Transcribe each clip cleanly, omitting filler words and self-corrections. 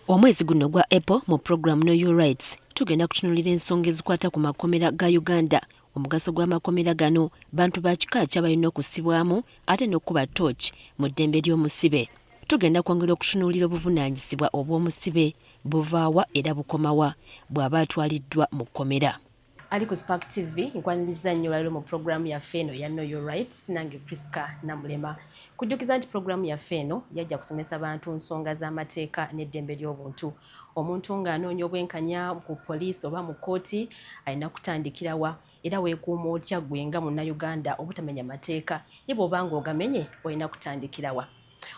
Omwezi guno ogwa April mu pulogulaamu Know Your Rights tugenda kutunuulira ensonga ezikwata ku makomera ga Uganda, omugaso gw'amakomera gano, bantu ba kika ki abalina okussibwamu ate n'okukuba ttooci mu ddembe ly'omusibe. Tugenda kwongera okutunuulira obuvunaanyizibwa obw'omusibe, buva wa era bukoma wa bw'aba atwaliddwa mu kkomera. Ali ku Spark TV nkwaniriza nnyo olwaleero mu pulogulaamu yaffe eno eya Know Your Rights nange Prisca Namulema. Kujjukiza nti pulogulaamu yaffe eno yajja kusomesa bantu nsonga z'amateeka n'eddembe ly'obuntu. Omuntu ng'anoonya obwenkanya ku poliisi oba mu kkooti alina kutandikira wa era weekuuma otya ggwe nga Munnayuganda obutamenya mateeka ye bw'oba ng'ogamenye olina kutandikira wa.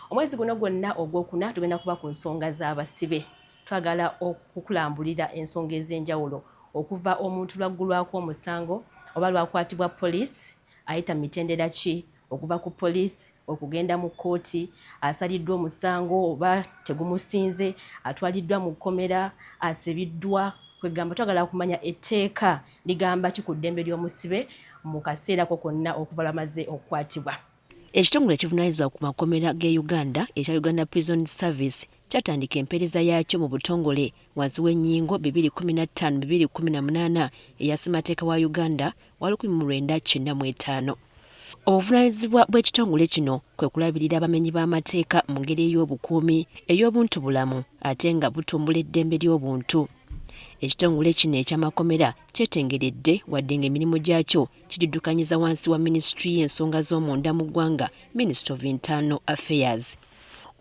Omwezi guno gwonna ogwokuna tugenda kuba ku nsonga z'abasibe. Twagala okukulambulira ensonga ez'enjawulo okuva omuntu lwaggulwako omusango oba lwakwatibwa poliisi ayita mu mitendera ki okuva ku poliisi okugenda mu kkooti, asaliddwa omusango oba tegumusinze, atwaliddwa mu kkomera, asibiddwa. Kwegamba twagala kumanya etteeka ligamba ki ku ddembe ly'omusibe mu kaseera ko konna okuva lwamaze okukwatibwa. Ekitongole ekivunaanyizibwa ku makomera g'e Uganda ekya Uganda Prison Service kyatandika empeereza yaakyo mu butongole wansi w'ennyingo 2015 2018 eya ssemateeka wa Uganda wa 1995. Obuvunaanyizibwa bw'ekitongole kino kwe kulabirira abamenyi b'amateeka mu ngeri ey'obukuumi, ey'obuntubulamu ate nga butumbula eddembe ly'obuntu. Ekitongole kino eky'amakomera kyetengeredde wadde ng'emirimu gyakyo kigiddukanyiza wansi wa minisitule y'ensonga z'omunda mu ggwanga, Ministry of Internal Affairs.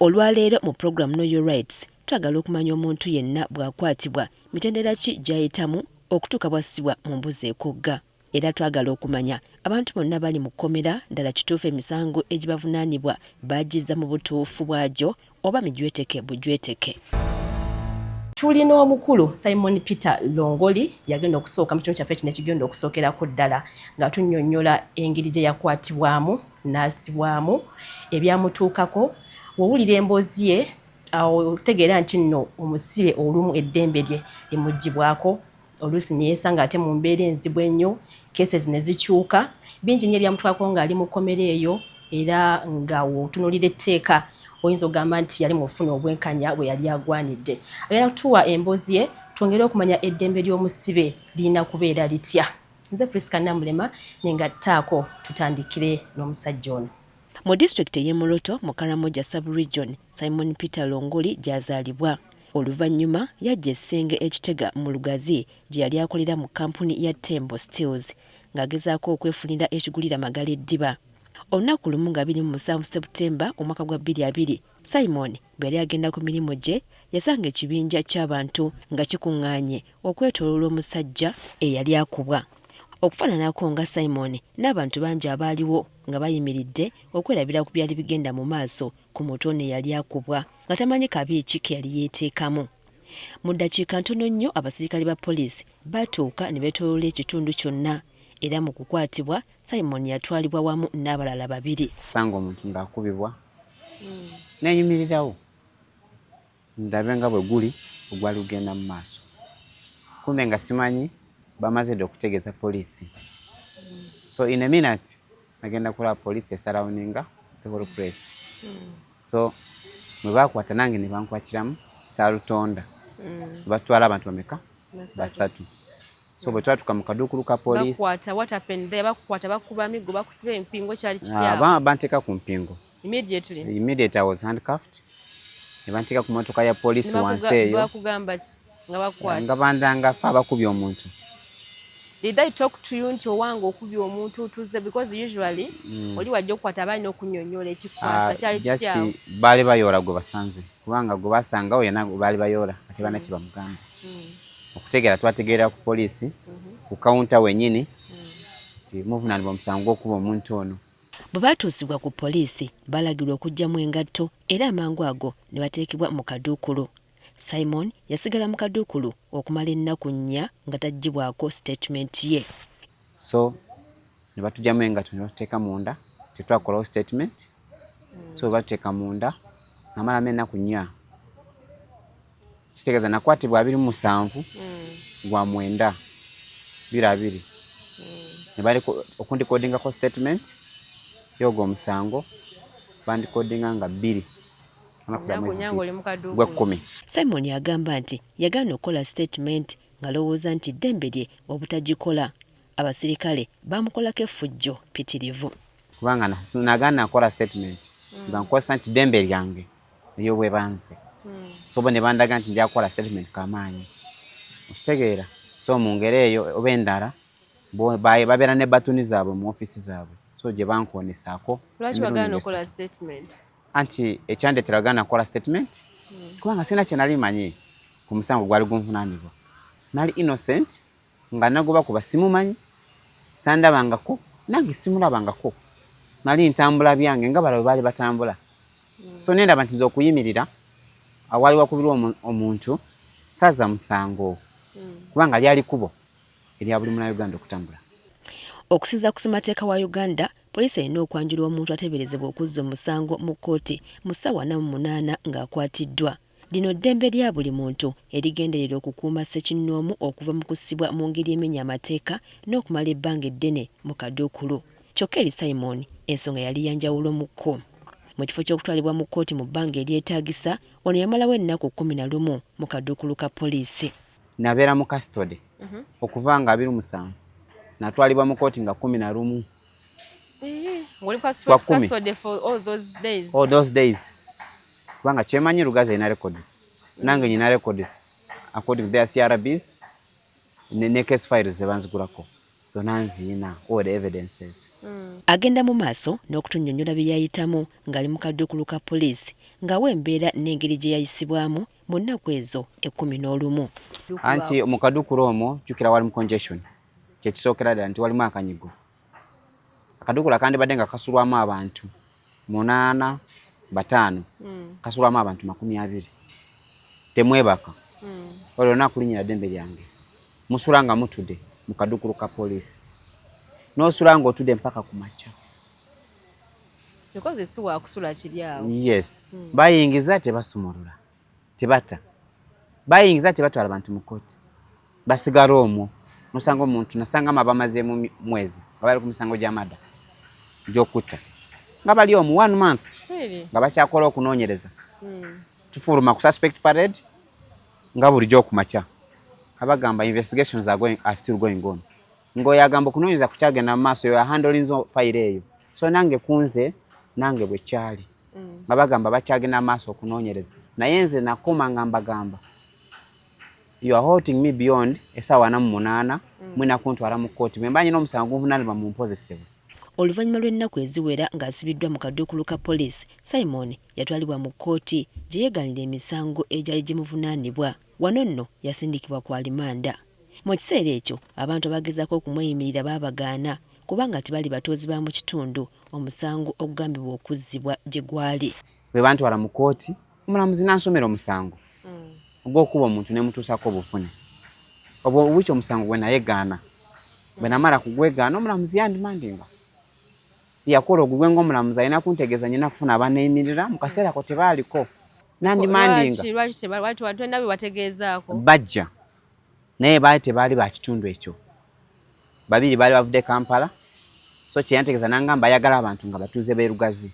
Olwaleero mu pulogulaamu Know Your Rights twagala okumanya omuntu yenna bw'akwatibwa mitendera ki gy'ayitamu okutuuka bw'assibwa mu mbuzi ekogga. Era twagala okumanya abantu bonna abali mu kkomera ddala kituufu emisango egibavunaanibwa baagizza mu butuufu bwagyo oba mijweteke bujweteke. Tulina omukulu Simon Peter Longoli yagenda okusooka mu kitundu kyaffe kino ekigenda okusookerako ddala nga tunnyonnyola engeri gye yakwatibwamu n'asibwamu ebyamutuukako. Wowulira emboozi ye awo otegeera nti nno omusibe olumu eddembe lye limuggyibwako oluusi ne yeesanga ate mu mbeera enzibu ennyo, cases ne zikyuka. Bingi nnyo ebyamutwako ng'ali mu kkomera eyo era nga w'otunuulira etteeka oyinza okugamba nti yali mu kufuna obwenkanya bwe yali agwanidde. Agenda kutuwa emboozi ye twongere okumanya eddembe ly'omusibe lirina kubeera litya. Nze Prisca Namulema nengattaako tutandikire n'omusajja ono. Mu disitulikiti ey'e Moroto mu Karamoja Sub-region, Simon Peter Longoli gy'azaalibwa. Oluvannyuma yajja e Ssenge e Kitega mu Lugazi gye yali akolera mu kkampuni ya Tembo Steels ng'agezaako okwefunira ekigulira Magala eddiba. Olunaku lumu nga 27 September omwaka gwa bbiri abiri, Simon bwe yali agenda ku mirimu gye, yasanga ekibinja ky'abantu nga kikung'aanye okwetooloola omusajja eyali akubwa. Okufaananako nga Simon n'abantu bangi abaaliwo nga bayimiridde okwerabira ku byali bigenda mu maaso ku muntu ono eyali akubwa nga tamanyi kabi ki ke yali yeeteekamu. Mu ddakiika ntono nnyo abasirikale ba poliisi baatuuka ne beetooloola ekitundu kyonna era mu kukwatibwa Simon yatwalibwa wamu n'abalala babiri. Sanga omuntu ng'akubibwa neeyimirirawo ndabe nga bwe guli ogwali gugenda mu maaso, kumbe nga simanyi bamaze dda okutegeeza poliisi. So in a minute nagenda kulaba poliisi esurroundinga the whole place. So mwe bakwata nange ne bankwatiramu saalutonda. Batwala abantu bameka? Basatu. So bwe twatuuka mu kaduukulu ka poliisi Bakwata, what happened there? Bakukwata, bakuba miggo, bakusiba empingo, kyali kitya? Banteeka ku mpingo. Immediately? Immediately I was handcuffed. Ne banteeka ku mmotoka ya poliisi wansi eyo. Bakugamba ki nga bakukwata? Nga bandanga ffe abakubye omuntu. Did they talk to you nti owange okubye omuntu tuze, because usually oli wajja okukwata aba alina okunnyonnyola ekikwasa, kyali kityawo? Baali bayoola gwe basanze, kubanga gwe basangawo yenna baali bayoola ate balina kye bamugamba. Okutegeera twategeera ku poliisi ku kawunta wennyini nti muvunaanibwa omusango gw'okuba omuntu ono. Bwe baatuusibwa ku poliisi, baalagirwa okuggyamu engatto era amangu ago ne bateekebwa mu kaduukulu. Simon yasigala mu kaduukulu okumala ennaku nnya nga taggyibwako sitatimenti ye. So ne batuggyamu engatto ne batuteeka munda, tetwakolawo statement. So bwe batuteeka munda namalamu ennaku 4, kitegeeza nakwatibwa 27 gwa mwenda 2020, ne bali okundikodingako statement y'ogwo omusango bandikodinga nga 2. Ennaku za Ennaku mwezi nnya bbiri ng'oli mu kaduukulu. Gw'ekkumi. Simon agamba nti yagaana okukola sitatimenti ng'alowooza nti ddembe lye obutagikola. Abasirikale baamukolako effujjo ppitirivu. Kubanga nagaana kukola statement nga nkozesa nti ddembe lyange ery'obwebanze. So bo ne bandaga nti nja kukola statement kamaanyi, okitegeera? So mu ngeri eyo oba endala, bo babeera ne batuni zaabwe mu ofiisi zaabwe, so gye bankonesaako Lwaki emirundi wagaana ng'esatu. okukola statement? Anti ekyandetera gaana kukola statement kubanga sirina kye nali manyi ku musango gwali gunvunaanibwa. Nali innocent, nga nagoba kuba simumanyi, tandabangako, nange simulabangako. Nali ntambula byange nga bala bwe baali batambula. So nendaba nti nze okuyimirira awali wakubirwa omuntu saaza musango, kubanga lyali kubo erya buli Munnayuganda okutambula. Okusinziira ku ssemateeka wa Uganda, poliisi erina okwanjula omuntu ateeberezebwa okuzza omusango mu kkooti mu ssaawa 48 ng'akwatiddwa. Lino ddembe lya buli muntu erigenderera okukuuma ssekinnoomu okuva mu kussibwa mu ngeri emenya amateeka n'okumala ebbanga eddene mu kaduukulu. Kyokka eri Simon, ensonga yali ya njawulomukko. Mu kifo ky'okutwalibwa mu kkooti mu bbanga eryetaagisa, wano yamalawo ennaku 11 mu kaduukulu ka poliisi. Nabeera mu custody okuva nga 27, natwalibwa mu kkooti nga 11. Ng'oli Kwa 10. custody for all those days? All those days, kubanga kyemanyi Lugazi erina records, nange nyina records according to their CRBs ne case files zebanzigulako zonna nziina, all the evidences. Agenda mu maaso n'okutunnyonnyola bye yayitamu ng'ali mu kaduukulu ka poliisi, ng'awa embeera n'engeri gye yayisibwamu mu nnaku ezo 11. Anti mu kaduukulu omwo, jjukira wali mu congestion. Kyekisookera ddala nti walimu akanyigo. Akaduukulu akandibadde nga kasulwamu abantu munaana, bataano, kasulwamu abantu 20. Temwebaka, olwo lunaku linnyira ddembe lyange. Musula nga mutudde mu kaduukulu ka poliisi, n'osula ng'otudde mpaka ku makya. Because si wakusula kiri awo. Yes, bayingiza tebasumulula, tebata, bayingiza tebatwala bantu mu kkooti, basigala omwo. Nosanga omuntu nasangamu abamazeemu mwezi nga bali ku misango gy'amadda gy'okutta, nga bali omwo one month. Really? Nga bakyakola okunoonyereza. Tufuluma ku suspect parade nga bulijjo okumakya, abagamba investigations are still going on, ng'oyo agamba okunoonyereza kukyagenda mu maaso, oyo ahandolinze fayiro eyo. So nange kunze nange bwe kyali nga bagamba bakyagenda mu maaso okunoonyereza, naye nze nakoma nga mbagamba, "You are halting me beyond essaawa 48. Mwina kuntwala mu kkooti. Bwe mba nyina omusango gunvunaanibwa, mumpozesebwe." Oluvannyuma lw'ennaku eziwera ng'asibiddwa mu kaduukulu ka poliisi, Simon yatwalibwa mu kkooti gye yeegaanira emisango egyali gimuvunaanibwa. Wano nno yasindikibwa ku alimanda. Mu kiseera ekyo abantu abagezaako okumweyimirira baabagaana kubanga tebali batuuze ba mu kitundu omusango ogugambibwa okuzzibwa gye gwali. Bwe bantwala mu kkooti, omulamuzi n'ansomera omusango ogw'okuba omuntu ne mutuusako obuvune obwo, which omusango gwe nayegaana. Bwe namala kugwegaana, omulamuzi yandimandinga yakola ogugwe ng'omulamuzi alina kuntegeeza nyina kufuna abaneeyimirira. Mu kaseera ko tebaaliko, nandimandinga. Lwaki lwaki tolina bye bategeezaako? Bajja, naye baali tebaali ba kitundu ekyo. Babiri baali bavudde Kampala. So kyeyantegeeza nangamba ayagala abantu nga batuuze b'e Lugazi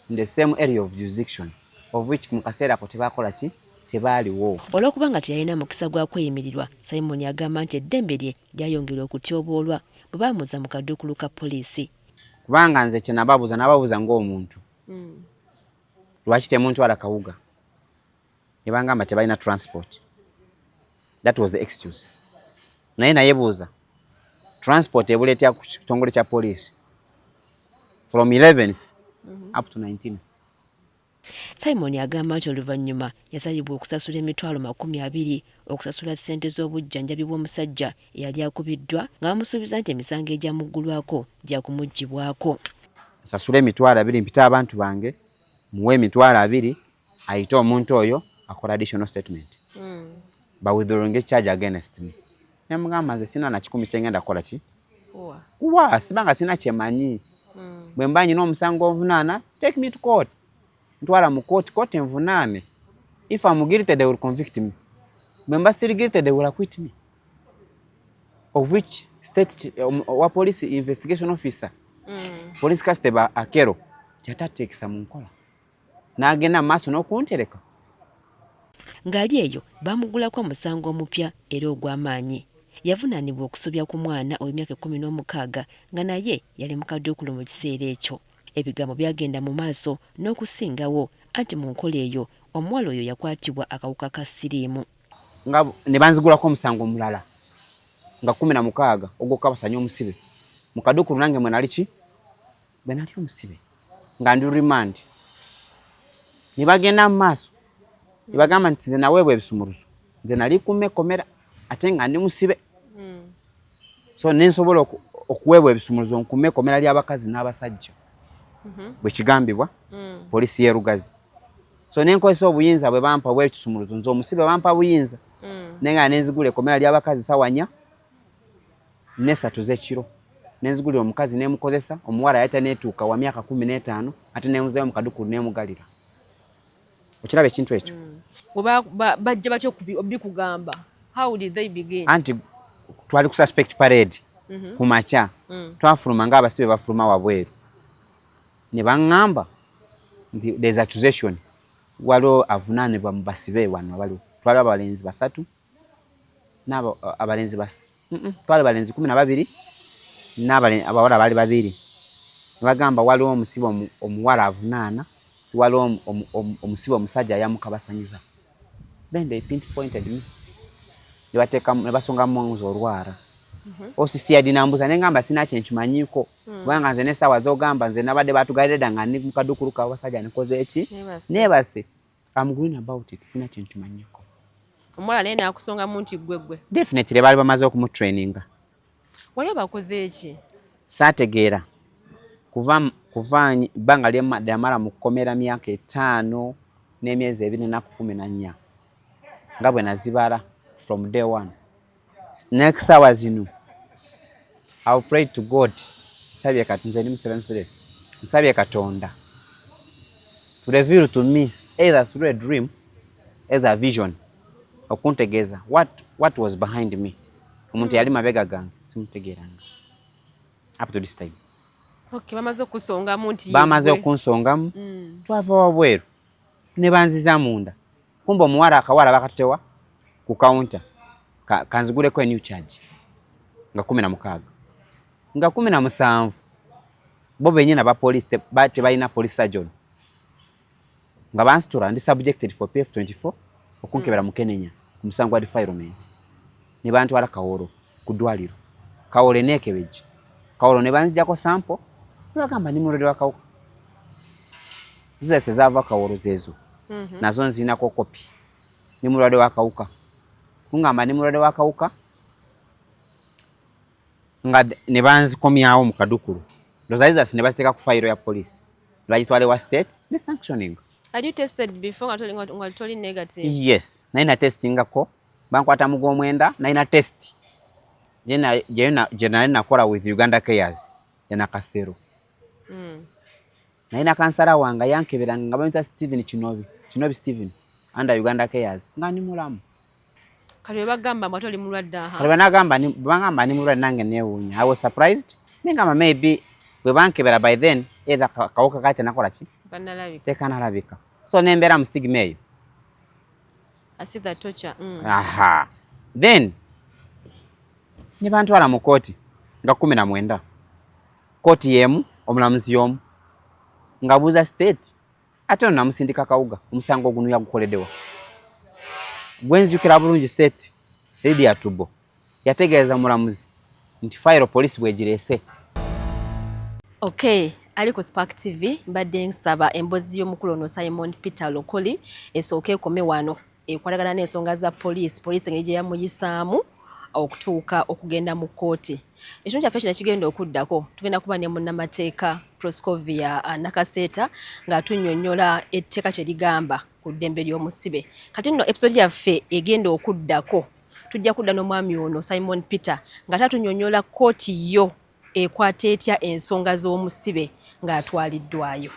in the same area of jurisdiction, of which mu kaseera ako tebakola ki, tebaaliwo. Olw'okuba nga teyalina mukisa gwa kweyimirirwa, Simon agamba nti eddembe lye lyayongerwa okutyoboolwa bwe baamuza mu kaduukulu ka poliisi. Kubanga nze kye nababuuza, nababuuza ng'omuntu, lwaki temuntwala Kawuga? Ne bangamba tebalina transport. That was the excuse. Naye nayebuuza, transport ebuleetera ku kitongole kya poliisi from 11th up to 19th? Simon agamba nti oluvannyuma yasalibwa okusasula emitwalo 20 okusasula ssente z'obujjanjabi bw'omusajja eyali akubiddwa, nga bamusuubiza nti emisango egyamuggulwako gyakumuggyibwako. Nsasule 20,000, mpite abantu bange, muwe 20,000 ayite omuntu oyo akola additional statement, ba withdrawing charge against me. Nemugamba nze sina na kikumi kyengenda kukola ki kuwa, sibanga sina kyemanyi. Bwe mba nyina omusango onvunaana, take me to court, ntwala mu court, court envunaane. If I'm guilty, they will convict me. Bwe mba siri guilty, they will acquit me, of which state wa police investigation officer, police constable Akero kyatateekesa mu nkola. N'agenda mu maaso n'okuntereka. Ng'ali eyo baamugulako omusango omupya era ogw'amaanyi. Yavunaanibwa okusobya ku mwana ow'emyaka 16 nga naye yali mu kaduukulu mu kiseera ekyo. Ebigambo byagenda mu maaso n'okusingawo anti mu nkola eyo omuwala oyo yakwatibwa akawuka ka siriimu. Nga ne banzigulako omusango omulala nga 16 ogw'okukabasanya omusibe mu kaduukulu nange mwe nali ki bwe nali omusibe nga ndi remand. Ne bagenda mu maaso ne bagamba nti nze naweebwa ebisumuluzo, nze nali kuma ekkomera ate nga ndi musibe, so ne nsobola okuweebwa ebisumuluzo nkume ekkomera ly'abakazi n'abasajja, bwe kigambibwa poliisi y'e Lugazi. So ne nkozesa obuyinza bwe bampa obw'ekisumuluzo, nze omusibe bampa buyinza, naye nga nenzigula ekkomera ly'abakazi ssaawa 4:03 z'ekiro, nenzigulira omukazi nemukozesa. Omuwala yali taneetuuka wa myaka 15, ate nemuzayo mu kadukulu nemugalira. Okiraba ekintu ekyo? Bajja batya obikugamba? How did they begin? Anti twali ku suspect parade ku makya, twafuluma ng'abasibe bafuluma wabweru, ne baŋŋamba nti there's accusation, waliwo avunaanibwa mu basibe wano abaliwo. Twali abalenzi basatu n'abo abalenzi bas twali abalenzi 12 n'abawala baali babiri. Ne bagamba waliwo omusibe omuwala avunaana, waliwo omusibe omusajja yamukabasanyiza. Then they pinpointed me, ne bateeka ne basongamu nze olwala. OCCID nambuza, ne ngamba sina kye nkimanyiiko, kubanga nze n'essaawa z'ogamba nze nabadde batugalira dda nga ndi mu kaduukulu k'abasajja nkoze eki, neebase. I'm green about it, sina kye nkimanyiiko. Omuwala naye n'akusongamu nti ggwe ggwe? Definitely, baali bamaze okumutraininga. Wali obakoze eki? Saategeera kuva kuva bbanga lyamala mu kkomera myaka 5 n'emyezi 2 n'ennaku 14 nga bwe nazibala from day one. N'essaawa zino I pray to God, nsabye kati nze ndi mu seventh day, nsabye Katonda to reveal to me either through a dream, either a vision, okuntegeeza what was behind me. Omuntu yali mabega gange simutegeeranga up to this time. Okay, bamaze okusongamu nti bamaze okunsongamu. Twava wabweru ne banziza munda, kumbe omuwala akawala bakatutewa ku counter kanziguleko a new charge nga 16, nga 17 bo benyini aba police tebalina police surgeon, nga bansitura ndi subjected for PF24 okunkebera mukenenya ku musango gwa defilement. Ne bantwala Kawolo ku ddwaliro, Kawolo eneekebeji Kawolo, ne banzijjako sample ne bagamba ndi mulwadde wa kawuka. Zizese zaava Kawolo zeezo, nazo nzinako kopi. Ndi mulwadde wa kawuka, kungamba ndi mulwadde wa kawuka, nga ne banzikomyawo mu kadukulu. Ndoza results ne baziteeka ku fayiro ya poliisi, ne bagitwala ewa state ne sanctioning. Had you tested before nga toli negative? Yes, naye na testingako bankwata mu gw'omwenda, nalina test gye nali nakola with Uganda Cares ya Nakasero. Nalina kansala wange yankeberanga nga bamuyita Steven Kinobi, Kinobi Steven, under Uganda Cares, nga ndi mulamu. Kati bwe bagamba mbu ate oli mulwadde, aha. Kati banagamba bangamba ndi mulwadde, nange neewuunya. I was surprised, nengamba maybe bwe bankebera by then either kawuka kaali tenakola ki, tekanalabika, so nembeera mu stigma eyo. I see that torture. Aha, then ne bantwala mu kooti nga 19, kooti y'emu, omulamuzi y'omu, nga buuza state ate ono namusindika Kawuga, omusango guno yagukoleddewa? Gwenzijukira bulungi, state Lydia Tubo yategeeza omulamuzi nti fayiro poliisi bwegireese. Okay, ali ku Spark TV, mbadde nsaba emboozi y'omukulu ono Simon Peter Lokoli esooke ekome wano, ekwatagana n'ensonga za poliisi, poliisi engeri gye yamuyisaamu okutuuka okugenda mu kkooti. Ekitundu kyaffe kino ekigenda okuddako tugenda kuba ne munnamateeka Proscovia Nakaseeta ng'atunnyonnyola etteeka kye ligamba ku ddembe ly'omusibe. Kati nno episode yaffe egenda okuddako tujja kudda n'omwami ono Simon Peter nga tatunyonnyola kkooti yo ekwata etya ensonga z'omusibe ng'atwaliddwayo.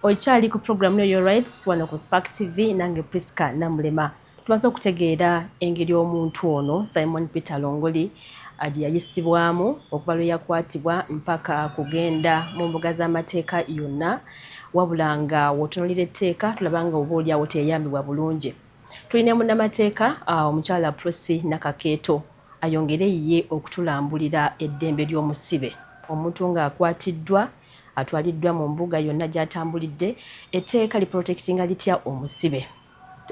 Okyali ku program Know Your Rights wano ku Spark TV, nange Priska Namulema. Tumaze okutegeera engeri omuntu ono Simon Peter Longoli gye yayisibwamu okuva lwe yakwatibwa mpaka kugenda mu mbuga z'amateeka yonna, wabula nga w'otunuulira etteeka tulaba nga oba oliawo teyayambibwa bulungi. Tulina munnamateeka omukyala Prossy Nakakeeto ayongere ye okutulambulira eddembe ly'omusibe. Omuntu ng'akwatiddwa atwaliddwa mu mbuga yonna gy'atambulidde, etteeka liprotectinga litya omusibe?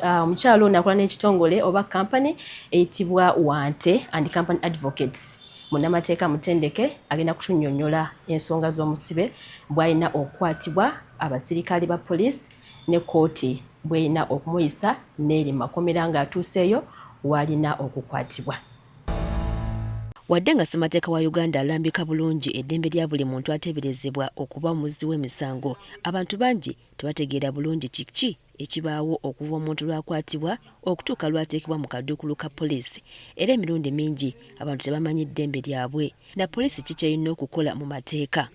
Omukyala ono akola n'ekitongole oba kampani eyitibwa Wante and Company Advocates. Munnamateeka mutendeke, agenda kutunnyonnyola ensonga z'omusibe bw'alina okukwatibwa abasirikale ba poliisi ne kkooti bw'erina okumuyisa n'eri makomera ng'atuuseeyo w'alina okukwatibwa. Wadde nga ssemateeka wa Uganda alambika bulungi eddembe lya buli muntu ateeberezebwa okuba omuzzi w'emisango, abantu bangi tebategeera bulungi kiki ekibaawo okuva omuntu lw'akwatibwa okutuuka lw'ateekebwa mu kaduukulu ka poliisi, era emirundi mingi abantu tebamanyi ddembe lyabwe na poliisi ki ky'erina okukola mu mateeka.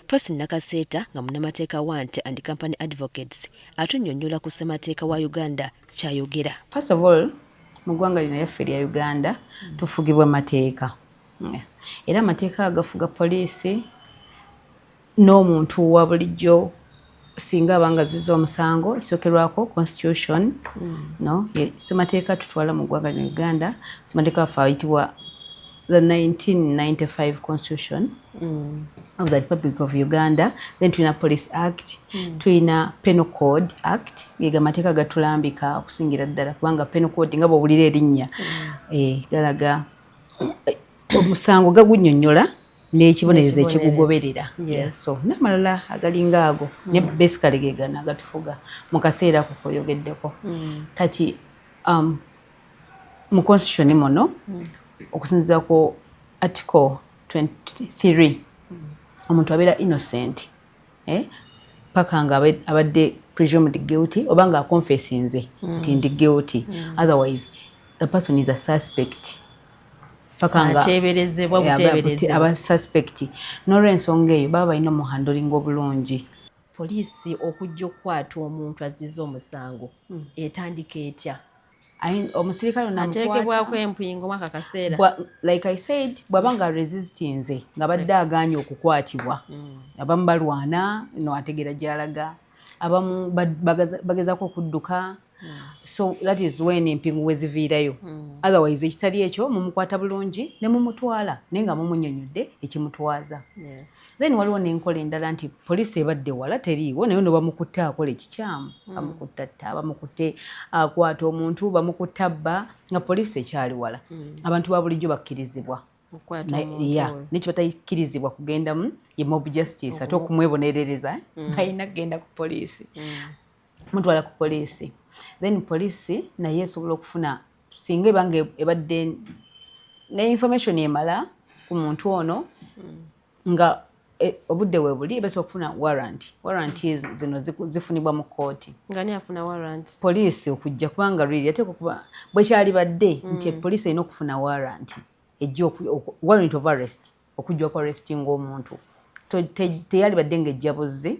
Prossy Nakaseeta nga munnamateeka wa Nte and Company Advocates atunnyonnyola ku ssemateeka wa Uganda ky'ayogera. First of all, mu ggwanga lino yaffe erya Uganda tufugibwa mateeka, era amateeka agafuga poliisi n'omuntu wa bulijjo singa aba nga azizza omusango ekisookerwako constitution. No ssemateeka tutwala mu ggwanga lino Uganda, ssemateeka waffe ayitibwa the 1995 Constitution of the Republic of Uganda. Then tulina Police Act, tulina Penal Code Act. Gega amateeka gatulambika okusingira ddala, kubanga Penal Code nga bw'owulira erinnya galaga omusango, gagunnyonnyola n'ekibonerezo ekigugoberera. So n'amalala agalinga ago ne basically ge gano agatufuga mu kaseera ako koyogeddeko. Kati mu constitution muno, okusinziira ku article 23, omuntu abeera innocent paka nga abadde presumed guilty oba nga aconfessinze nti ndi guilty. Otherwise the person is a suspect paka nga ateeberezebwa buteeberezebwa. Aba suspect. N'olwensonga eyo baba balina omuhandlinga obulungi. Poliisi okujja okukwata omuntu azizza omusango etandika etya? Omusirikale ono ateekebwako empingo mwaka kaseera. Like I said, bw'aba nga resistinze, nga badde agaanye okukwatibwa, abamu balwana, no ategeera gy'alaga, abamu bagezaako okudduka, so that is when empingu we ziviirayo. Otherwise ekitali ekyo, mumukwata bulungi ne mumutwala, naye nga mumunyonyodde ekimutwaza. Then waliwo n'enkola endala nti poliisi ebadde wala, teriiwo, naye no bamukutte akola ekikyamu, bamukutte atta, bamukutte akwata omuntu, bamukutte abba, nga poliisi ekyali wala, abantu ba bulijjo bakkirizibwa. Okukwata omuntu ya oyo. Naye kibatakkirizibwa kugendamu ye mob justice, ate okumwebonerereza alina kugenda ku poliisi. Mutwala ku poliisi, then poliisi naye esobola okufuna singa eba nga ebadde ne information emala ku muntu ono nga obudde we buli, basobola okufuna warrant. Warrant zino zifunibwa mu kkooti. Nga ni afuna warrant? Poliisi okujja, kubanga really yateekwa okuba bwe kyalibadde nti poliisi erina okufuna warrant ejja warrant of arrest okujja ku arrestinga omuntu. Teyalibadde ng'ejja buzzi,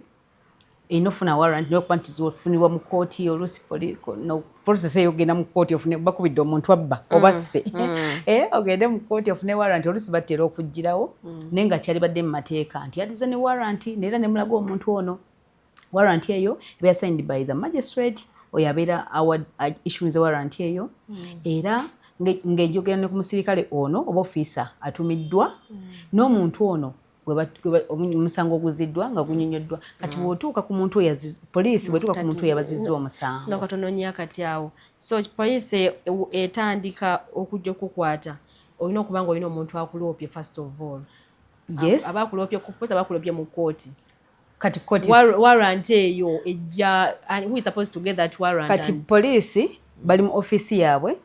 erina okufuna warrant, naye okuba nti zifunibwa mu kkooti, oluusi no, process eyo ogenda mu kkooti ofune, bakubidde omuntu abba oba sse, ogende mu kkooti ofune warrant, oluusi batera okugirawo, naye nga kyalibadde mu mateeka nti yalize ne warrant, neera ne mulaga omuntu ono warrant eyo eba signed by the magistrate oyo abeera issuinze warrant eyo, era ng'ejogera ne ku musirikale ono oba ofiisa atumiddwa n'omuntu ono omusango oguziddwa nga gunyonyoddwa. Kati bw'otuuka ku muntu oyo poliisi bw'etuuka ku muntu oyo abazizza omusango. Sino katono nnyo akati awo. So poliisi etandika okujja okukwata, olina okuba nga olina omuntu akuloopye first of all. Yes. Aba akuloopye ku poliisi, aba akuloopye mu kkooti. Kati kkooti Warrant eyo ejja and who is supposed to get that warrant? Kati poliisi bali mu ofiisi yaabwe,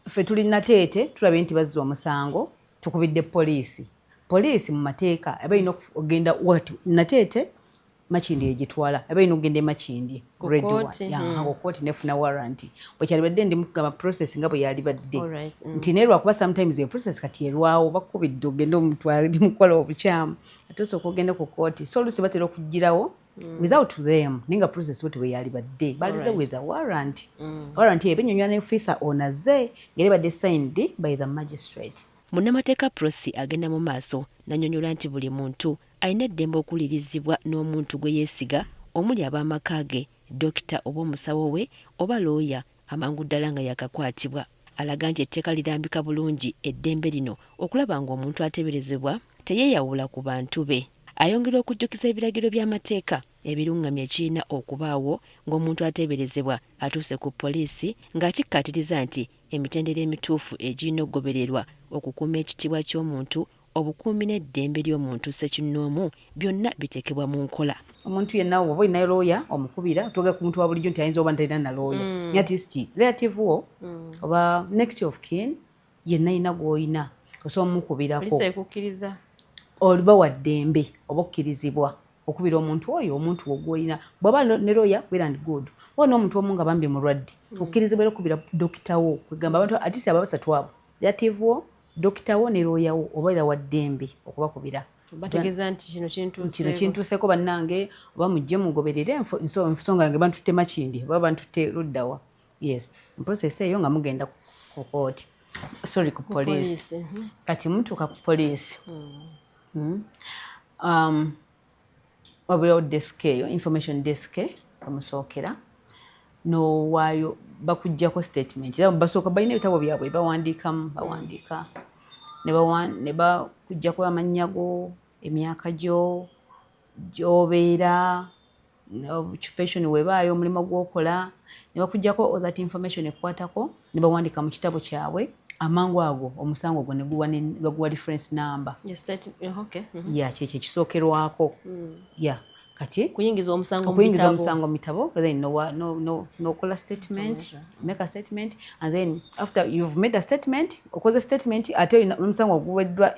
ffe tuli Nateete, tulabye nti bazza omusango, tukubidde poliisi. Poliisi mu mateeka eba erina okugenda what Nateete, Makindye egitwala, eba erina okugenda e Makindye Ku grade one. kkooti, Ya, ku kkooti nefuna warrant. Bwekyalibadde ndi mukugamba process nga bwe yalibadde Alright. nti naye lwakuba sometimes e process kati erwawo, bakubidde ogende omutwale mukola obukyamu, ate osooka ogende ku kkooti. So oluusi batera okugirawo. Without them, ninga process bweti bwe yalibadde, balize with a warrant. Warrant eyo ebinyonyola ne officer onaze ngeri badde signed by the magistrate. Munnamateeka Prossy agenda mu maaso n'annyonnyola nti buli muntu alina eddembe okuwulirizibwa n'omuntu gwe yeesiga omuli ab'amaka ge, dokita oba omusawo we oba looya amangu ddala nga yaakakwatibwa. Alaga nti etteeka lirambika bulungi eddembe lino okulaba ng'omuntu ateeberezebwa teyeeyawula ku bantu be. Ayongera okujjukiza ebiragiro by'amateeka ebirungamya ekirina okubaawo ng'omuntu ateeberezebwa atuuse ku poliisi ng'akikkaatiriza nti emitendera emituufu egirina okugobererwa okukuuma ekitiibwa ky'omuntu, obukuumi n'eddembe ly'omuntu ssekinnoomu byonna biteekebwa mu nkola. Omuntu yenna oba olinayo looya omukubira, twogera ku muntu wa bulijjo nti ayinza oba ntalina na looya, at least relative wo oba next of kin yenna yina gw'olina osobola omukubirako. Oliba wa ddembe oba okkirizibwa okubira omuntu oyo, omuntu wo gw'olina. Bw'aba ne looya, well and good. Oba n'omuntu omu nga bambi mulwadde, okkirizibwa era okubira dokita wo. Kwegamba abantu at least abo abasatu abo, relative wo, dokita wo ne looya wo, oba era wa ddembe okubakubira. Bategeeza nti kino kino kintuuseeko bannange, oba mujje mugoberere ensonga yange, bantutte Makindi oba bantutte luddawa. Yes, process eyo nga mugenda ku kooti, sorry, ku poliisi. Kati mutuuka ku poliisi, wabulawo desk eyo, information desk emusookera, nowaayo, bakugjako statement. Era basooka balina ebitabo byabwe bawandiikamu, bawandiika ne bakugjako amannya go, emyaka gyo, gy'obeera, occupation webaayo, omulimu gw'okola, ne bakugjako all that information ekukwatako ne bawandiika mu kitabo kyabwe. Amangu ago omusango gwo ne baguwa reference number. Ya, kyekyo ekisookerwako. Ya, kati kuyingiza omusango. Okuyingiza omusango mu bitabo, then nokola statement, make a statement, and then after you've made a statement, okoze statement, ate omusango oguweddwa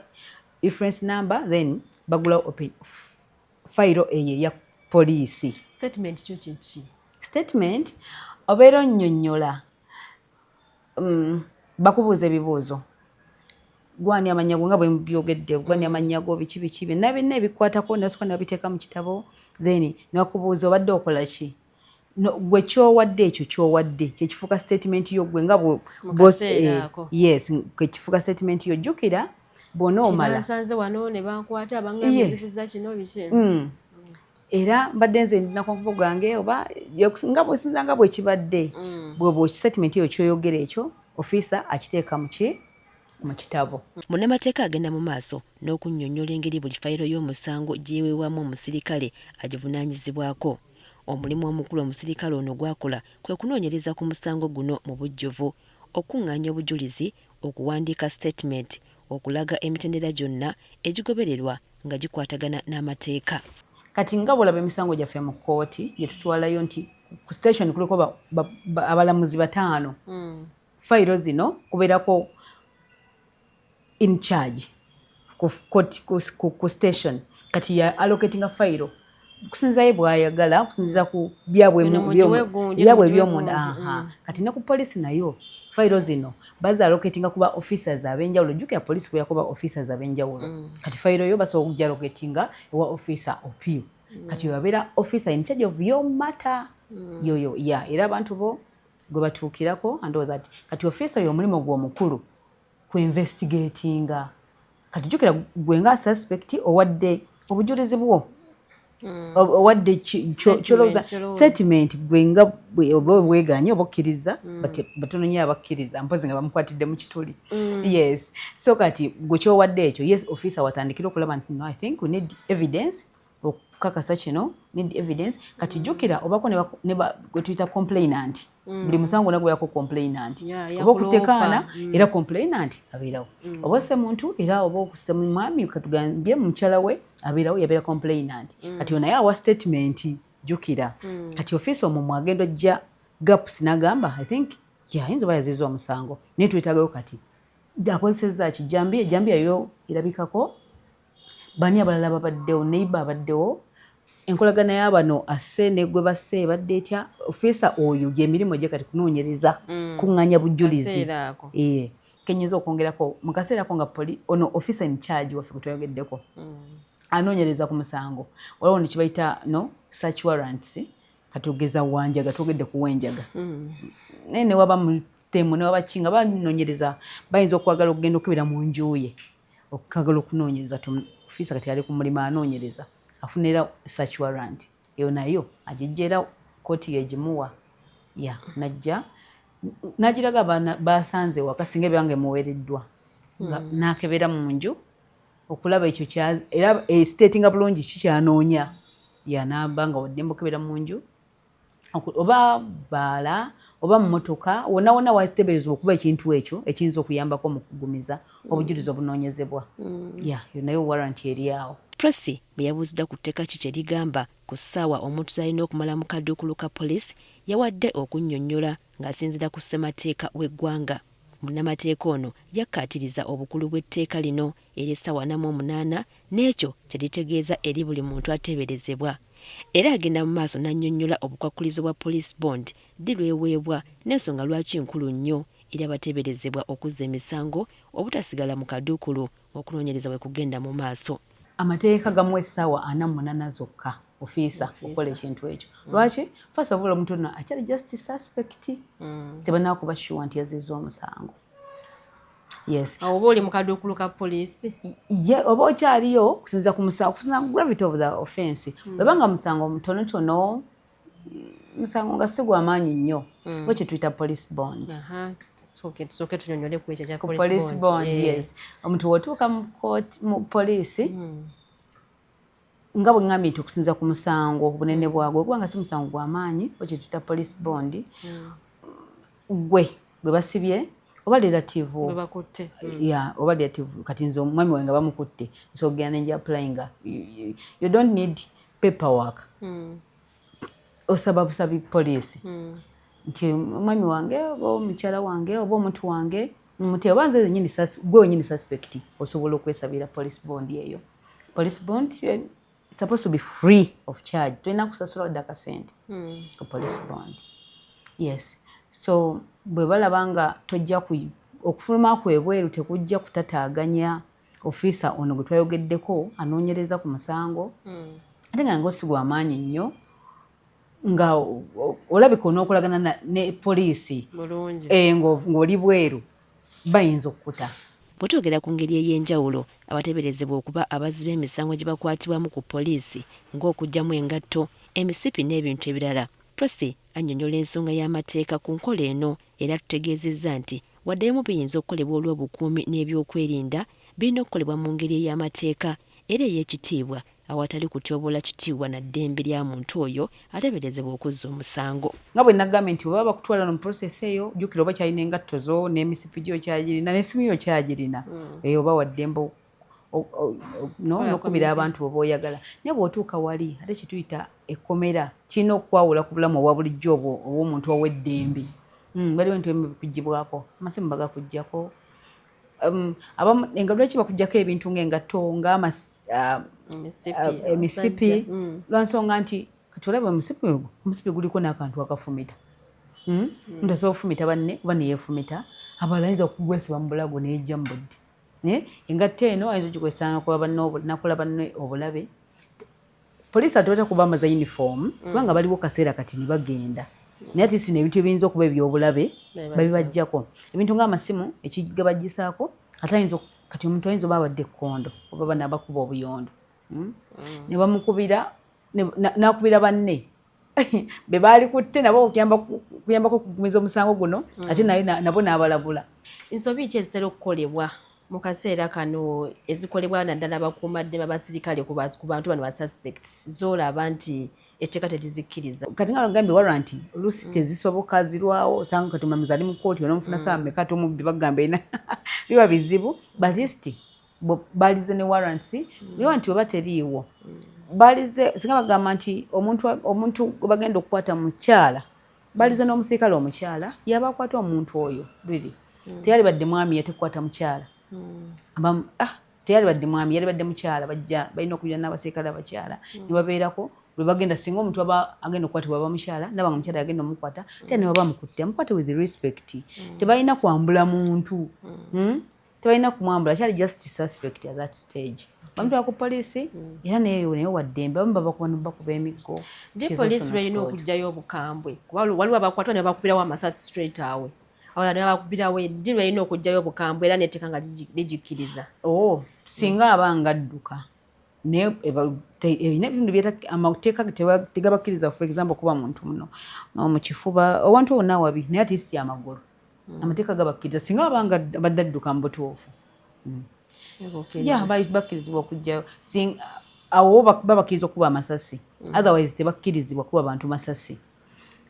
reference number, then bagula open fayiro eyo eya poliisi. Statement kyo kyeki? Statement obeera onnyonnyola, bakubuuza ebibuuzo, gwani amannya go nga bwe byogedde, gwani amannya go, biki biki, byonna byonna ebikwatako, nasooka ne babiteeka mu kitabo. Then ne bakubuuza obadde okola ki. Gwe kyowadde, ekyo kyowadde kyekifuuka statement yo gwe nga yes, kyekifuuka statement yo. Jjukira bw'ona omala bansanze wano ne bankwata, baŋŋambye kino, biki. Era mbadde nze ndina konkubo gange oba nga bwesinza nga bwekibadde, bwe statement eyo kyoyogera ekyo ofiisa akiteeka muki mu kitabo. Munnamateeka agenda mu maaso n'okunnyonnyola engeri buli fayiro y'omusango gyeweebwamu omusirikale agivunaanyizibwako. Omulimu omukulu omusirikale ono gw'akola kwe kunoonyereza ku musango guno mu bujjuvu, okuŋŋaanya obujulizi, okuwandiika statement, okulaga emitendera gyonna egigobererwa nga gikwatagana n'amateeka. Kati nga bwolaba emisango gyaffe mu kkooti gye tutwalayo nti ku station kuliko abalamuzi bataano, fayiro zino kubeerako in charge ku, ku, ku, ku station. Kati ya allocatinga fayiro kusinziza ye bwayagala, kusinziza ku byabwe ebyomunda. Kati ne ku poliisi nayo fayiro zino baza allocatinga kuba officers ab'enjawulo. Jjukira poliisi kubeerako ba officers ab'enjawulo. Kati fayiro yo basobola okujja allocatinga ewa officer Opio. Kati wabeera officer in charge of your matter, yoyo ya era abantu bo gwe batuukirako and all that. Kati officer oyo omulimu gwe omukulu ku investigatinga. Kati jjukira gwe nga suspect owadde obujulizi bwo, owadde kyolowooza, statement, gwe nga oba bweganye oba okkiriza. Batono nnyo abakkiriza, mpozi nga bamukwatidde mu kituli. Yes, so kati gwe kyowadde ekyo, yes, officer watandikira okulaba nti no, I think we need evidence okukakasa kino, need evidence. Kati jjukira obako gwe tuyita complainant. Buli musango gwonna gubeerako complainant, oba okutekaana, era complainant abeerawo, oba osse muntu, era oba okusse mwami, katugambye mukyala we abeerawo, yabeera complainant. Kati onaye awa statement. Jjukira kati ofiisa omwo mwagenda ojja gaps n'agamba, I think ayinza oba yaziza omusango, naye twetagayo kati akozesezza ki, jambiya, ejambiya yo erabikako, bani abalala babaddewo, neighbor abaddewo, enkolagana y'abano asse ne gwe basse ebadde etya. Ofiisa oyo gyemirimu gye kati kunoonyereza, kuŋŋaanya bujulizi. Kenyeza okwongerako mu kaseera ko nga ono officer in charge waffe gwe twayogeddeko. Anoonyereza ku musango, waliwo nekibayita no search warrants. Katugeza wanjaga, twogedde ku wenjaga, naye newaba mutemu, newaba ki, nga banoonyereza, bayinza okwagala okugenda okukebera mu nju ye, okukagala okunoonyereza. Ofiisa kati ali ku mulimu anoonyereza, afuna era search warrant eyo, nayo agijja era kooti yegimuwa ya najja nagiraga basanze waka, singa ebyange emuweereddwa, nakebera mu nju okulaba ekyo era statinga bulungi kikyanoonya, yanamba nga waddembe okebera mu nju oba baala oba mmotoka, wonna wonna wateeberezebwa okuba ekintu ekyo ekiyinza okuyambako mu kugumiza obujulizi obunoonyezebwa. Ya, yo nayo warrant eri awo. Prossy bwe yabuuziddwa ku tteeka ki kye ligamba ku ssaawa omuntu z'alina okumala mu kaduukulu ka poliisi, yawadde okunnyonnyola ng'asinziira ku ssemateeka w'eggwanga. Munnamateeka ono yakkaatiriza obukulu bw'etteeka lino ery'essaawa 48 n'ekyo kye litegeeza eri buli muntu ateeberezebwa. Era agenda mu maaso n'annyonnyola obukwakkulizo bwa police bond, ddi lw'eweebwa n'ensonga lwaki nkulu nnyo eri abateeberezebwa okuzza emisango obutasigala mu kaduukulu ng'okunoonyereza bwe kugenda mu maaso. Amateeka gamuwa essaawa 48 zokka ofiisa okukola ekintu ekyo. Lwaki? First of all, omuntu ono akyali just suspect, tebanakuba sure nti yazizza omusango. Yes. Oba oli mu kaduukulu ka poliisi? Ye oba okyaliyo okusinziira ku musango, okusinziira ku gravity of the offense. Bwebanga musango mutonotono, musango nga si gwamaanyi nnyo, oba kye tuyita police bond. Tusooke tunyonyole ku ekyo kya police bond. Yes, omuntu wotuuka mu court, mu poliisi, nga bwe ŋŋambye nti okusinziira ku musango obunene bwagwo, kubanga si musango gwamaanyi, oba kye tuyita police bond, gwe gwe basibye oba relative, ya oba relative. Kati nze omwami wange nga bamukutte, nsobola okugenda nenja applyinga. You don't need paperwork, osaba busabi poliisi nti omwami wange oba omukyala wange oba omuntu wange mute, oba nze zenyini, gwe wenyini suspect, osobola okwesabira police bond eyo. Police bond supposed to be free of charge, tolina kusasula wadde akasente ku police bond. Yes, so bwe balaba nga tojja okufuluma kwe ebweru tekujja kutataaganya ofiisa ono gwe twayogeddeko anoonyereza ku musango, ate nga nga osigwa amaanyi nnyo, nga olabika onookolagana ne poliisi ng'oli bweru, bayinza okukuta. Bwe twogera ku ngeri ey'enjawulo abateeberezebwa okuba abazzi b'emisango gye bakwatibwamu ku poliisi, ng'okuggyamu engatto, emisipi n'ebintu ebirala, Prossy annyonnyola ensonga y'amateeka ku nkola eno era tutegeezezza nti wadde ebimu biyinza okukolebwa olw'obukuumi n'ebyokwerinda, birina okukolebwa mu ngeri ey'amateeka era ey'ekitiibwa awatali kutyoboola kitiibwa na ddembe lya muntu oyo ateeberezebwa okuzza omusango. Nga bwe nagambye nti bwe baba bakutwala mu process eyo, jjukira oba kyalina engatto zo n'emisipi gyo kyagirina n'essimu yo kyagirina, eyo oba waddembe n'okubira abantu oba oyagala. Naye bw'otuuka wali ate kyetuyita ekkomera kirina okukwawula ku bulamu obwa bulijjo obwo obw'omuntu ow'eddembe. Waliwo ebintu ebimu bikuggyibwako, amasimu bagakuggyako, abamu lwaki bakuggyako ebintu ng'engatto, nga emisipi? Lwansonga nti kati olaba omusipi ogwo, omusipi guliko n'akantu akafumita. Omuntu asobola okufumita banne oba neyeefumita, abalala ayinza okugwesiba mu bulago neyejja mu budde. Naye engatto eno ayinza ogikozesa nakola banne obulabe. Poliisi ate batera kubambaza uniform kubanga baliwo kaseera kati ne bagenda, naye ate sino ebintu ebiyinza okuba ebyobulabe babibajjako. Ebintu ng'amasimu ekigabagisaako, ate ayinza kati omuntu ayinza oba abadde ekkondo oba bano abakuba obuyondo, Ne bamukubira, n'akubira banne be baali kutte nabo okuyambako okugumiza omusango guno, ate naye nabo n'abalabula. Nsobi ki ezitera okukolebwa mu kaseera kano, ezikolebwa naddala abakuumaddembe, abasirikale, ku bantu bano ba suspects, z'olaba nti etteeka terizikkiriza? Kati nga gambye, warrant oluusi tezisoboka, zirwawo. Osanga kati omulamuzi ali mu kooti, onomufuna saa meka, ate omubbi bagamba ena biba bizibu. But least balize ne warrants. Naye nti oba teriiwo, balize singa bagamba nti omuntu gwe bagenda okukwata mukyala, balize n'omusirikale omukyala yaba akwata omuntu oyo. Riri teyali badde mwami yatekukwata mukyala. Teyali badde mwami, yali badde mukyala. Bajja balina okujja n'abasirikale abakyala ne babeerako lwe bagenda. Singa omuntu aba agenda okukwatibwa aba mukyala, ndaba nga mukyala yagenda omukwata, te ne baba mukutte, amukwate with respect. Tebalina kwambula muntu. Tebalina kumwambula, kyali just suspect at that stage. Bamutwala ku poliisi era naye naye waddembe, abamu babakuba nebakuba emiggo. Ndi poliisi lwerina okugjayo obukambwe, kuba waliwo abakwatwa ne bakubirawo amasasi straight away, abalala ne bakubirawo. Ddi lwerina okugjayo obukambwe era netteeka nga ligikkiriza? Oh, singa aba nga adduka, naye erina ebitundu amateeka tegabakkiriza, for example kuba muntu muno mu kifuba, owantu wonna wabi, naye ati si amagulu. Amateeka gabakkiriza singa baba nga badde adduka mu butuufu. Ya, bakkirizibwa okugjayo awo, babakkiriza okuba amasasi. Otherwise tebakkirizibwa kuba bantu masasi.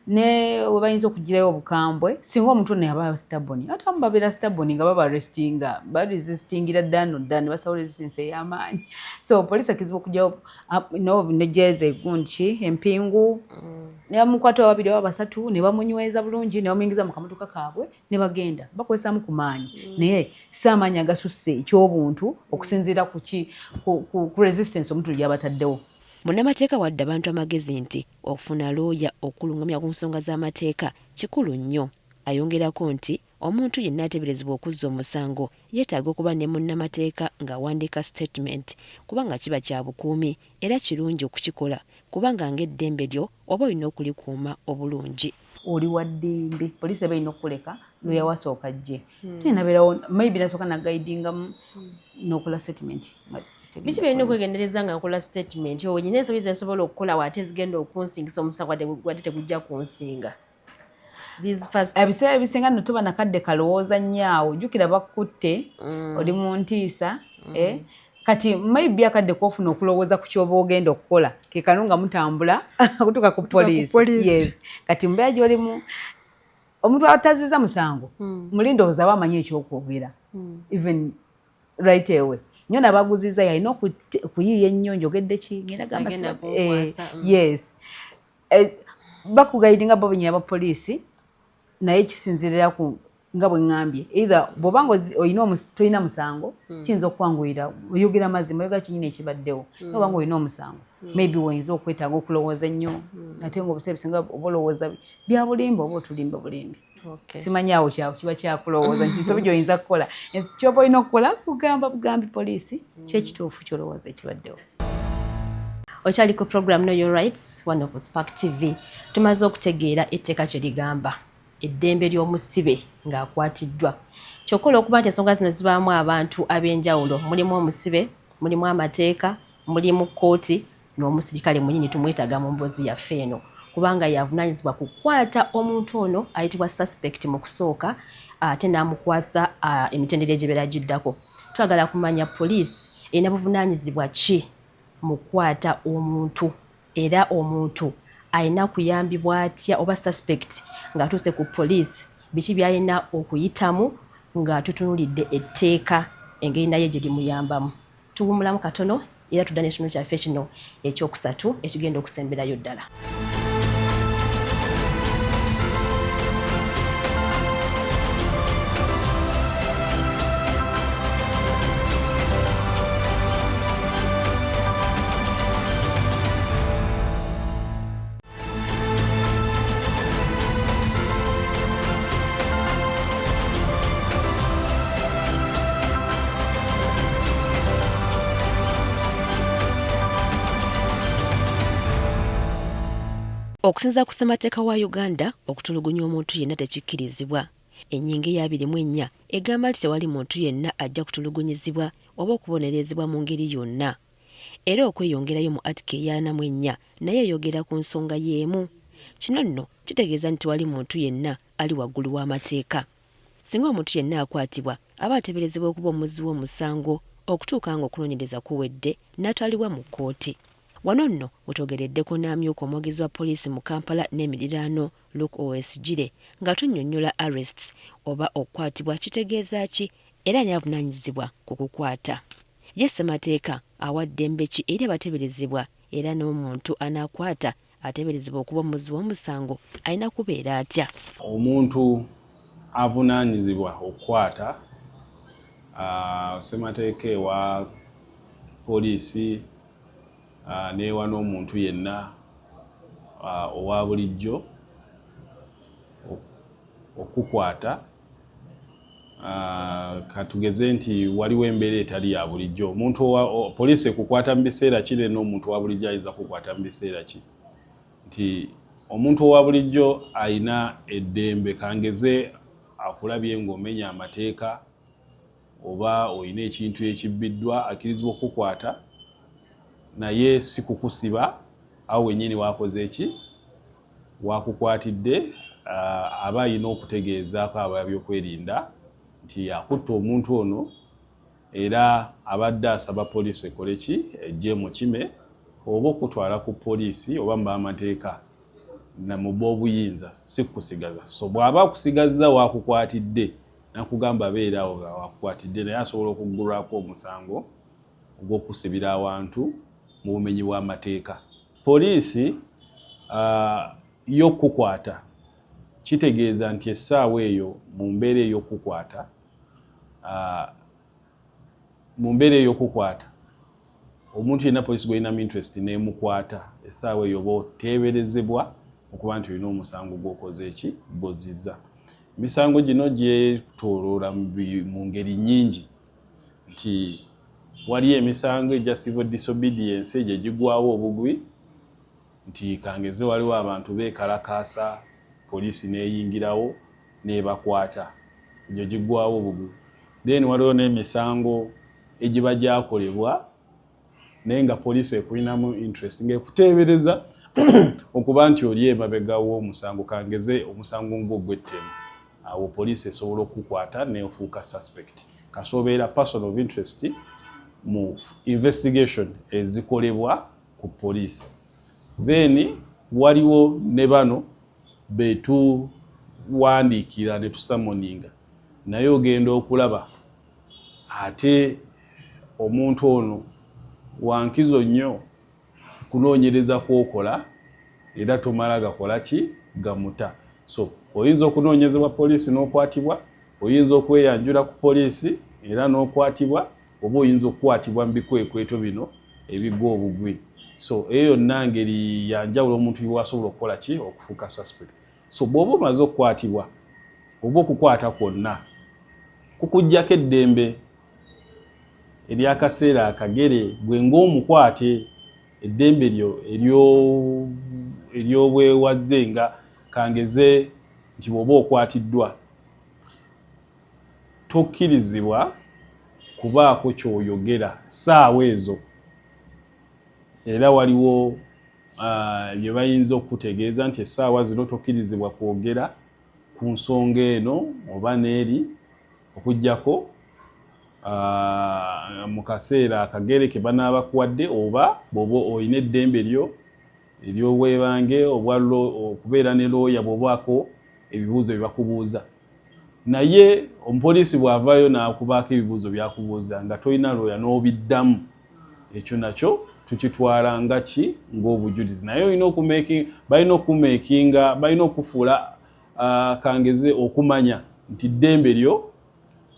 Ne we bayinza okugirayo obukambwe, singa omuntu ono yaba stubborn, ate abamu babeera stubborn nga baba arrestinga, baresistingira ddala noddala ne basawo resistance ey'amaanyi. So poliisi akkirizibwa okugyawo nejeza egunki empingu ne bamukwata babiri oba basatu ne bamunyweza bulungi ne bamuyingiza mu kamotoka kaabwe ne bagenda. Bakozesamu ku maanyi, naye si amaanyi agasusse ekyobuntu, okusinziira ku ki ku resistance omuntu gyabataddewo. Munnamateeka wadde abantu amagezi nti okufuna looya okulungamya ku nsonga z'amateeka kikulu nnyo. Ayongerako nti omuntu yenna ateeberezebwa okuzza omusango yeetaaga okuba ne munnamateeka ng'awandiika statement, kubanga kiba kya bukuumi era kirungi okukikola, kubanga ng'eddembe lyo oba olina okulikuuma obulungi. Oli wa ddembe, poliisi eba erina okukuleka looya wasooka ajje, nabeerawo, maybe nasooka naguidingamu n'okola statement. Biki byolina okwegendereza nga nkola statement? Owo nyina ensobi zensobola okukola ate ezigenda okunsingisa omusango, wadde tegujja kunsinga? Ebiseera ebisinga nno tuba nakadde kalowooza nnyo awo. Jjukira bakutte, oli mu ntiisa, eh? Kati maybe akadde kwofuna okulowooza ku kyoba ogenda okukola ke kano nga mutambula okutuuka ku poliisi. Yes, kati mbeera gyolimu, omuntu ataziza musango muli ndowooza aba amanyi ekyokwogera even right away nyo nabaguziza yalina okuyiiya ennyo, njogedde ki, ngenda gamba yes, bakuguidinga bo benyini abapoliisi, naye kisinziirira ku nga bwe ŋŋambye, either bw'oba nga olina tolina musango, kiyinza okwanguyira, oyogera mazima, oyogera kinyini ekibaddewo. Naye oba nga olina omusango, maybe oyinza okwetaaga okulowooza ennyo, ate nga obuseera bisinga oba olowooza bya bulimba oba otulimba bulimbi. Simanyi awo kiba kyakulowooza nti nsobi gy'oyinza kukola. Kyoba olina okukola kugamba bugambi poliisi kyekituufu kyolowooza ekibaddewo. Okyali ku program Know Your Rights wano ku Spark TV. Tumaze okutegeera etteeka kye ligamba, eddembe ly'omusibe ng'akwatiddwa. Kyokka olw'okuba nti ensonga zino zibaamu abantu ab'enjawulo, mulimu omusibe, mulimu amateeka, mulimu kkooti n'omusirikale mwennyini, tumwetaaga mu mboozi yaffe eno, kubanga yavunaanyizibwa kukwata omuntu ono ayitibwa suspect mu kusooka, ate n'amukwasa emitendera egibeera giddako. Twagala kumanya poliisi erina buvunaanyizibwa ki mu kukwata omuntu, era omuntu alina kuyambibwa atya, oba suspect ng'atuuse ku poliisi biki by'alina okuyitamu, nga tutunulidde etteeka engeri naye gye limuyambamu. Tuwumulamu katono era tudda n'ekitundu kyaffe kino ekyokusatu ekigenda okusemberayo ddala. Okusinziira ku ssemateeka wa Uganda, okutulugunya omuntu yenna tekikkirizibwa. Ennyingo eya 24 egamba nti tewali muntu yenna ajja kutulugunyizibwa oba okubonerezebwa mu ngeri yonna. Era okweyongerayo mu Article eya 44 nayo eyogera ku nsonga y'emu. Kino nno kitegeeza nti tewali muntu yenna ali waggulu w'amateeka. Singa omuntu yenna akwatibwa, aba ateeberezebwa okuba omuzzi w'omusango okutuuka ng'okunoonyereza kuwedde n'atwalibwa mu kkooti. Wano nno wetwogereddeko n'amyuka omwogezi wa poliisi mu Kampala n'emiriraano Luke Owoyesigyire ng'atunnyonnyola arrests oba okukwatibwa kitegeeza ki, era ani avunaanyizibwa ku kukwata. Ye ssemateeka awa ddembe ki eri abateeberezebwa, era n'omuntu anaakwata ateeberezebwa okuba omuzzi w'omusango alina kubeera atya? Omuntu avunaanyizibwa okukwata, ssemateeka ewa poliisi n'ewa n'omuntu yenna owa bulijjo okukwata. Katugeze nti waliwo embeera etali ya bulijjo, omuntu poliisi ekukwata mu biseera ki, then omuntu owa bulijjo ayinza kukwata mu biseera ki? Nti omuntu owa bulijjo ayina eddembe, kangeze akulabye ng'omenya amateeka oba olina ekintu ekibbiddwa, akkirizibwa okukukwata naye si kukusiba. Awo wennyini wakoze eki wakukwatidde, aba alina okutegeezaako ababyokwerinda nti akutta omuntu ono era abadde asaba poliisi ekole ki, ejje mukime oba okutwala ku poliisi oba mu b'amateeka mu b'obuyinza, si kusigaza. So bw'aba akusigazza wakukwatidde nakugamba beera awo nga wakukwatidde, naye asobola okuggulwako omusango ogw'okusibira awantu mu bumenyi bw'amateeka. Poliisi y'okukwata kitegeeza nti essaawa eyo mu mbeera ey'okukwata, mu mbeera ey'okukwata omuntu yenna poliisi gw'erinamu interest n'emukwata, essaawa eyo oba oteeberezebwa okuba nti olina omusango gw'okoze eki gw'ozzizza. Emisango gino gyetooloola mu ngeri nnyingi, nti waliyo emisango egya civil disobedience egyo egigwawo obugwi, nti kangeze waliwo abantu beekalakaasa, poliisi n'eyingirawo n'ebakwata, egyo gigwawo obugwi. Then waliwo n'emisango egiba gyakolebwa naye nga poliisi ekulinamu interest ng'ekuteebereza okuba nti oli emabega w'omusango, kangeze omusango ng'ogw'ettemu, awo poliisi esobola okukukwata n'efuuka suspect kasita obeera person of interest mu investigation ezikolebwa ku poliisi. Then waliwo ne bano betuwandiikira ne tusummoninga, naye ogenda okulaba ate omuntu ono wankizo nnyo kunoonyereza kwokola era tomala gakola ki gamuta. So oyinza okunoonyezebwa poliisi n'okwatibwa, oyinza okweyanjula ku poliisi era n'okwatibwa, oba oyinza okukwatibwa mu bikwekweto bino ebigwa obugwi. So eyo yonna ngeri yanjawulo omuntu wasobola okukola ki okufuuka suspect. So bw'oba omaze okukwatibwa oba okukwata kwonna kukuggyako eddembe eryakaseera akagere, gwe ng'omukwate eddembe lyo ery'obwewaze, nga kangeze nti bw'oba okwatiddwa tokkirizibwa kubaako ky'oyogera ssaawa ezo, era waliwo bye bayinza okukutegeeza nti essaawa zino tokkirizibwa kwogera ku nsonga eno oba n'eri, okuggyako mu kaseera akagere ke banaabakuwadde, oba bw'oba olina eddembe lyo ery'obwebange obwa okubeera ne looya bw'obaako ebibuuzo bye bakubuuza. Naye omupoliisi bw'avaayo n'akubaako ebibuuzo by'akubuuza nga tolina looya n'obiddamu, ekyo nakyo tukitwala nga ki ng'obujulizi. Naye olina balina okumakinga, balina okufuula kangeze okumanya nti ddembe lyo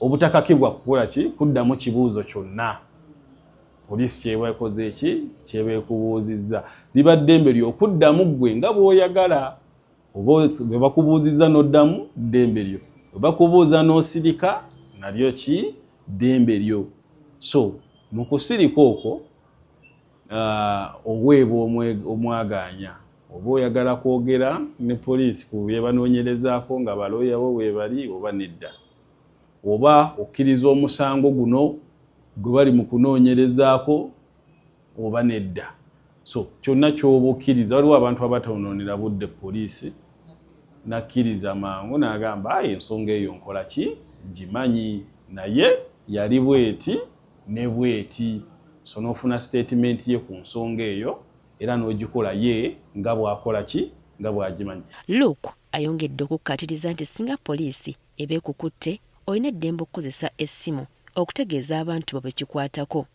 obutakakibwa kukola ki kuddamu kibuuzo kyonna poliisi kyeba ekoze eki kyeba ekubuuzizza. Liba ddembe lyo okuddamu ggwe nga bw'oyagala, oba bwe bakubuuzizza n'oddamu, ddembe lyo, bwe bakubuuza n'osirika, nalyo ki ddembe lyo. So mu kusirika okwo oweebwa omwagaanya oba oyagala kwogera ne poliisi ku bye banoonyerezaako nga balooya bo bwe bali oba nedda, oba okkiriza omusango guno gwe bali mu kunoonyerezaako oba nedda. So kyonna ky'oba okkiriza, waliwo abantu abatonoonera budde poliisi nakkiriza mangu n'agamba, ayi ensonga eyo nkola ki ngimanyi, naye yali bweti ne bweti. So n'ofuna statement ye ku nsonga eyo era n'ogikola ye nga bw'akola ki nga bw'agimanyi. Luke ayongedde okukkaatiriza nti singa poliisi eba ekukutte, olina eddembe okukozesa essimu okutegeeza abantu bo be kikwatako,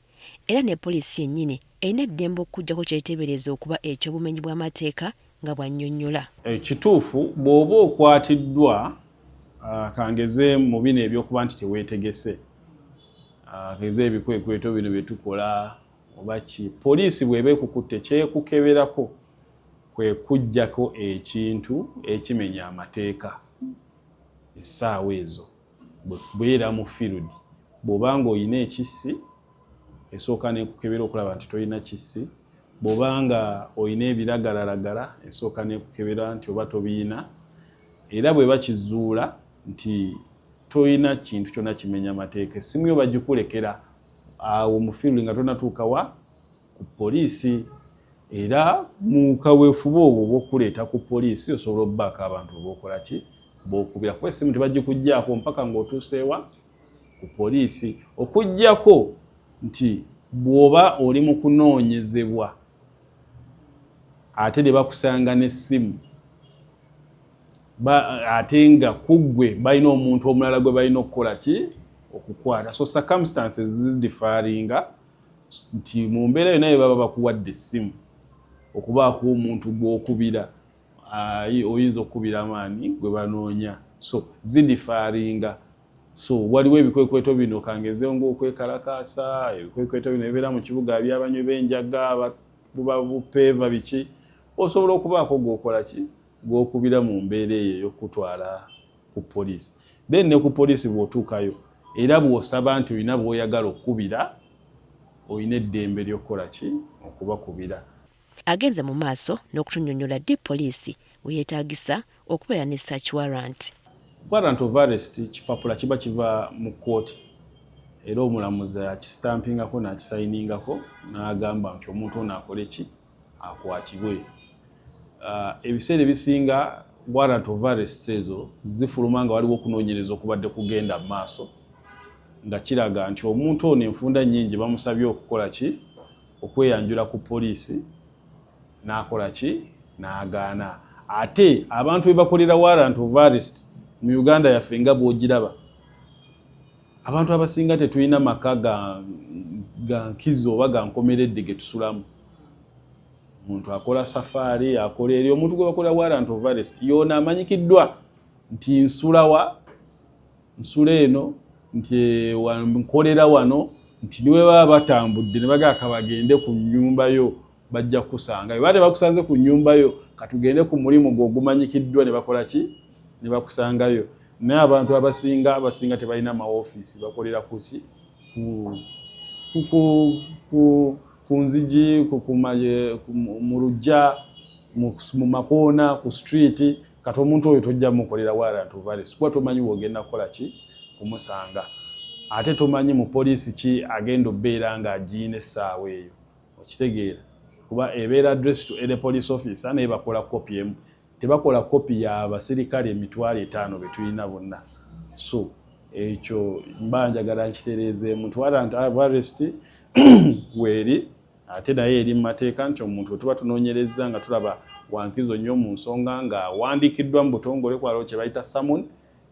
era ne poliisi yennyini erina eddembe okukuggyako ky'eteebereza okuba eky'obumenyi bw'amateeka nga bw'annyonnyola. Kituufu, bw'oba okwatiddwa, kangeze mu bino ebyokuba nti teweetegese, kangeze ebikwekweto bino bye tukola oba ki, poliisi bw'eba ekukutte kyekukeberako kwe kuggyako ekintu ekimenya amateeka essaawa ezo. Bwebeera mu field, bw'oba nga olina ekissi, esooka nekukebera okulaba nti tolina kissi. Bw'oba nga olina ebiragalalagala, esooka nekukebera nti oba tobiyina. Era bwe bakizuula nti tolina kintu kyonna kimenya mateeka, essimu yo bagikulekera awo mu field nga tonatuuka wa ku poliisi. Era mu kaweefube obwo obw'okuleeta ku poliisi, osobola obbaako abantu obaokola ki b'okubira, kuba essimu tebagikuggyaako mpaka ng'otuuseewa ku poliisi, okuggyako nti bw'oba oli mu kunoonyezebwa ate ne bakusanga n'essimu, ate nga ku ggwe balina omuntu omulala gwe balina okukola ki, okukwata. So circumstances zidiffaringa, nti mu mbeera yonna ye baba bakuwadde essimu okubaako omuntu gw'okubira, oyinza okukubira amaani gwe banoonya. So zidiffaringa. So waliwo ebikwekweto bino, kangezeewo ngaokwekalakaasa, ebikwekweto bino ebibeera mu kibuga ebyabanywi b'enjaga, buba bupeeva biki, osobola okubaako gwokola ki, gwokubira mu mbeera eyo ey'okutwala ku poliisi. Then ne ku poliisi bw'otuukayo, era bw'osaba nti olina bw'oyagala okukubira, olina eddembe ly'okukola ki, okubakubira. Agenze mu maaso n'okutunnyonnyola ddi poliisi we yeetaagisa okubeera ne search warrant. Warrant of arrest kipapula kiba kiva mu kkooti, era omulamuzi akisitampingako n'akisayiningako n'agamba nti omuntu ono akole ki, akwatibwe. Ebiseera ebisinga warrant of arrest ezo zifuluma nga waliwo okunoonyereza okubadde kugenda mu maaso, nga kiraga nti omuntu ono enfunda nnyingi bamusabye okukola ki, okweyanjula ku poliisi, n'akola ki, n'agaana. Ate abantu be bakolera warrant of arrest mu Uganda yaffe nga bw'ogiraba, abantu abasinga tetulina maka ga nkizo oba ga nkomeredde ge tusulamu. Omuntu akola safaari, akola eri. Omuntu gwe bakolera warrant of arrest yoona amanyikiddwa nti nsulawa, nsula eno, nti nkolera wano, nti niwe baba batambudde ne bagamba kabagende ku nnyumba yo, bajja kukusangayo. Baba tebakusanze ku nnyumba yo, katugende ku mulimu gwe ogumanyikiddwa, ne bakola ki, ne bakusangayo. Naye abantu abasinga tebalina maofiisi, bakolera kuki, ku nzigi, mu luggya, mu makoona, ku street. Kati omuntu oyo tojja mukolera warrant of arrest, kuba tomanyi wogenda kukola ki, kumusanga, ate tomanyi mu poliisi ki agenda obbeera ng'agiina essaawa eyo. Okitegeera? Kuba ebeera address to any police officer, naye bakola kopi emu, tebakola kopi y'abasirikale 50,000 be tulina bonna. So ekyo mba njagala nkitereezeemu nti warrant of arrest weeri, ate naye eri mu mateeka nti omuntu bwe tuba tunoonyereza nga tulaba wankizo nnyo mu nsonga, ng'awandiikiddwa mu butongole, kwaliwo kye bayita summon,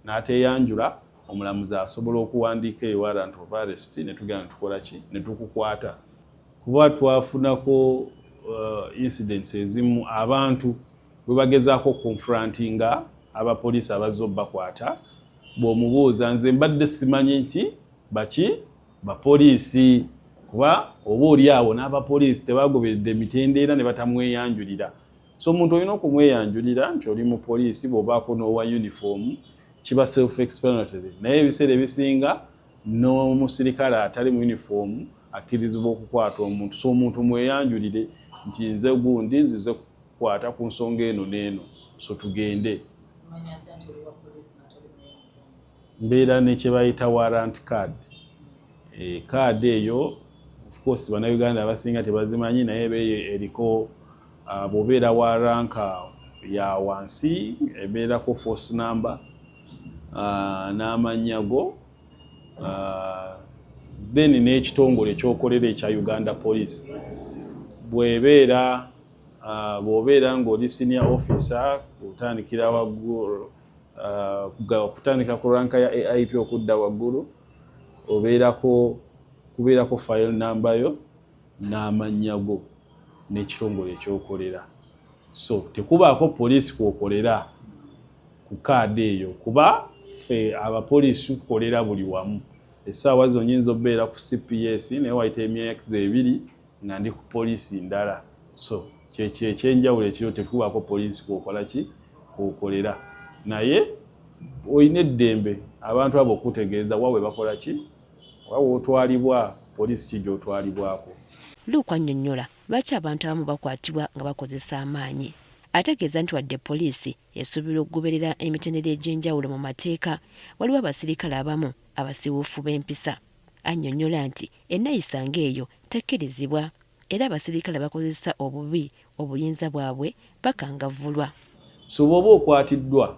n'ateeyanjula, omulamuzi asobola okuwandiika eyo warrant of arrest, ne tugenda ne tukola ki, ne tukukwata. Kuba twafunako incidents ezimu, abantu bwe bagezaako confrontinga abapoliisi abazze obbakwata, bw'omubuuza, "Nze mbadde simanyi nti baki bapoliisi," kuba oba oli awo n'abapoliisi tebagoberedde emitendera ne batamweyanjulira. So omuntu olina okumweyanjulira nti oli mu poliisi. Bw'obaako n'owa uniform, kiba self explanatory, naye ebiseera ebisinga n'omusirikale atali mu uniform akkirizibwa okukwata omuntu. So omuntu mweyanjulire nti nze gundi, nzize kukwata ku nsonga eno n'eno, so tugende. Mbeera ne kye bayita warrant card. Kaadi eyo, of course Bannayuganda abasinga tebazimanyi, naye beeyo eriko, bw'obeera wa rank ya wansi, ebeerako force number n'amannya go, then n'ekitongole ekyokolera ekya Uganda Police. Bw'ebeera bw'obeera ng'oli senior officer, otandikira waggulu, okutandika ku rank ya AIP okudda waggulu, obeerako kubeerako file number yo n'amannya go n'ekitongole ekyokolera. So tekubaako poliisi kwokolera ku kaadi eyo, kuba ffe abapoliisi tukolera buli wamu. Essaawa zo nyinza okubeera ku CPS, naye wayita emyezi 2 nga ndi ku poliisi ndala. So kyekyo ekyenjawulo ekiriwo, tekubaako poliisi kwokola ki, kwokolera, naye olina eddembe. Abantu abo okutegeeza wa we bakola ki, wa wootwalibwa, poliisi ki gy'otwalibwako. Luke annyonnyola lwaki abantu abamu bakwatibwa nga bakozesa amaanyi. Ategeeza nti wadde poliisi esuubirwa okugoberera emitendera egy'enjawulo mu mateeka, waliwo abasirikale abamu abasiwuufu b'empisa. Annyonnyola nti enneyisa ng'eyo tekkirizibwa era abasirikale abakozesa obubi obuyinza bwabwe bakangavvulwa. So bw'oba okwatiddwa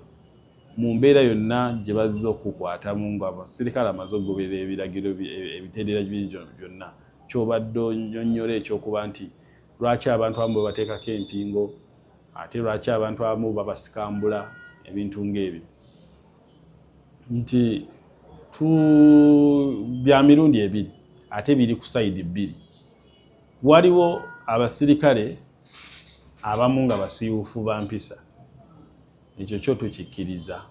mu mbeera yonna gye bazze okukukwatamu nga abasirikale amaze okugoberera ebiragiro ebitendera byonna, ky'obadde onyonnyola ekyokuba nti lwaki abantu abamu babateekako empingo, ate lwaki abantu abamu babasikambula, ebintu ng'ebyo, nti bya mirundi ebiri ate biri ku side bbiri. Waliwo abasirikale abamu nga basiiwuufu ba mpisa, ekyo kyo tukikkiriza,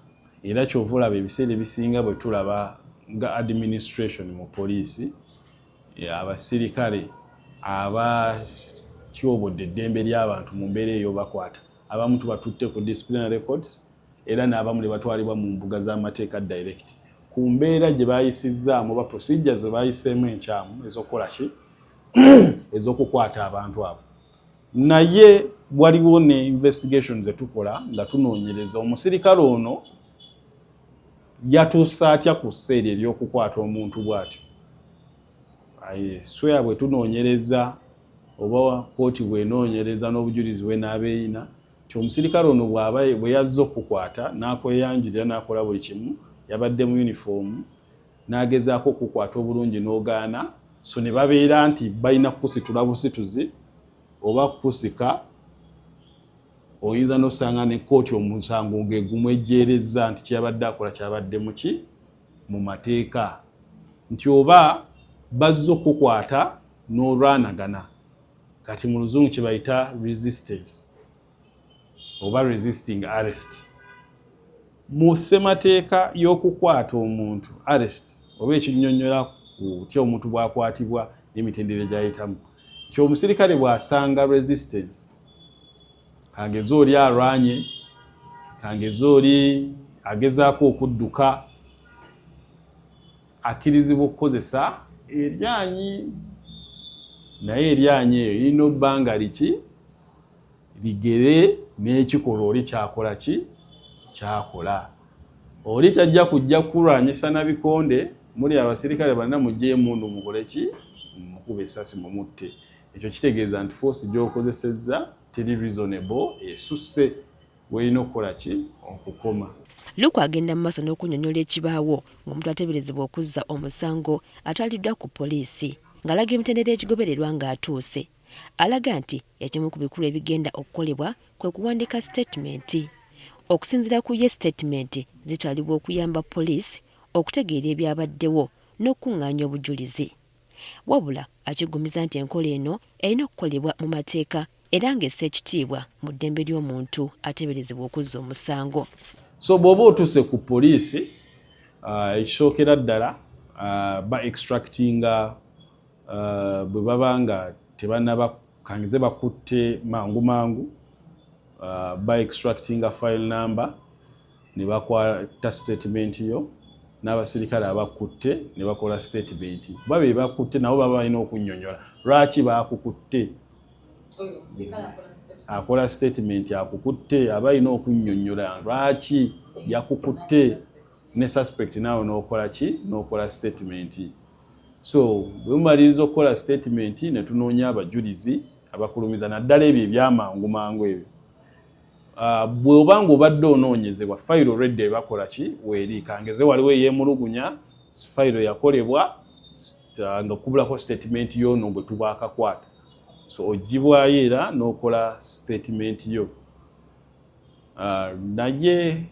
era kyova olaba ebiseera ebisinga bwe tulaba nga administration mu poliisi, abasirikale abatyobodde eddembe ly'abantu mu mbeera eyo bakwata abamu tubatutte ku disciplinary records, era n'abamu ne batwalibwa mu mbuga z'amateeka direct ku mbeera gye bayisizzaamu oba procedures ze bayiseemu enkyamu ez'okukola ki, ez'okukwata abantu abo. Naye waliwo ne investigation ze tukola nga tunoonyereza omusirikale ono yatuusa atya ku sseeri ery'okukwata omuntu bw'atyo. Swear bwe tunoonyereza oba kooti bw'enoonyereza n'obujulizi bwenaaba eyina nti omusirikale ono bw'aba bwe yazze okukwata n'akweyanjulira n'akola buli kimu, yabadde mu uniform, n'agezaako okukwata obulungi n'ogaana, so ne babeera nti balina kukusitula busituzi oba kukusika, oyinza n'osanga ne kkooti omusango ng'egumwejjeerezza nti kyeyabadde akola kyabadde muki mu mateeka, nti oba bazze okukwata n'olwanagana, kati mu Luzungu kye bayita resistance oba resisting arrest. Mu ssemateeka y'okukwata omuntu, arrest, oba ekinnyonnyola ku tya omuntu bw'akwatibwa n'emitendera gy'ayitamu, nti omusirikale bw'asanga resistance, kangeze oli alwanye, kangeze oli agezaako okudduka, akkirizibwa okukozesa eryanyi, naye eryanyi eyo erina obbanga liki ligere n'ekikolwa oli kyakola ki kyakola. Oli tajja kujja kulwanyisa na bikonde, muli abasirikale banna mugye emundu mukole ki, mukuba essasi mumutte. Ekyo kitegeeza nti force gy'okozesezza teri reasonable, esusse weerina okukola ki, okukoma. Luku agenda mu maaso n'okunnyonnyola ekibaawo ng'omuntu ateeberezebwa okuzza omusango atwaliddwa ku poliisi, ng'alaga emitendera egigobererwa ng'atuuse. Alaga nti ekimu ku bikulu ebigenda okukolebwa kwe kuwandiika sitetimenti. Okusinziira ku ye sitetimenti zitwalibwa okuyamba poliisi okutegeera ebyabaddewo n'okukungaanya obujulizi. Wabula akiggumiza nti enkola eno erina okukolebwa mu mateeka era ng'essa ekitiibwa mu ddembe ly'omuntu ateeberezebwa okuzza omusango. So bw'oba otuuse ku poliisi, ekisookera ddala ba extractinga bwe baba nga tebanaba kangize bakutte mangu mangu, ba extractinga file number ne bakwata statement yo, n'abasirikale abakutte ne bakola statement, kuba be bakutte nabo baba balina okunnyonnyola lwaki bakukutte. Akola statement akukutte aba alina okunnyonnyola lwaki yakukutte, ne suspect naawe n'okola ki, n'okola statement. So bwe mumaliriza okukola statement ne tunoonya abajulizi abakulumiza, naddala ebyo ebyamangu mangu ebyo. Bw'oba ng'obadde onoonyezebwa, fayiro already ebakola ki weeri, kangeze waliwo eyeemulugunya, fayiro yakolebwa nga kubulako statement y'ono gwe tubaakakwata, so ogibwayo era n'okola statement yo. Naye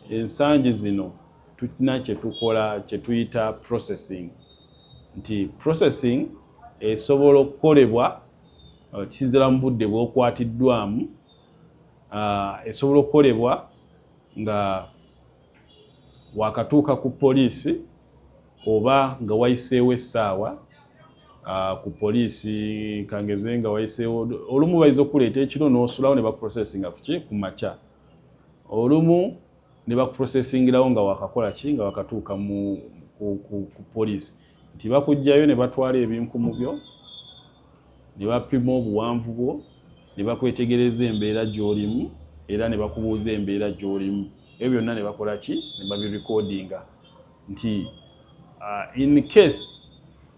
ensangi zino tulina kye tukola kye tuyita processing, nti processing esobola okukolebwa kisinziira mu budde bw'okwatiddwamu, esobola okukolebwa nga wakatuuka ku poliisi oba nga wayiseewo essaawa ku poliisi, kangeze nga wayiseewo olumu bayinza okuleeta ekiro n'osulawo ne baprocessinga kuki ku makya, olumu Ne bakuprocessingirawo nga wakakola ki, nga wakatuuka ku poliisi, nti bakugjayo ne batwala ebinkumu byo, ne bapima obuwanvu bwo, ne bakwetegereza embeera gy'olimu, era ne bakubuuza embeera gy'olimu. Ebyo byonna ne bakola ki, ne babirecordinga, nti in case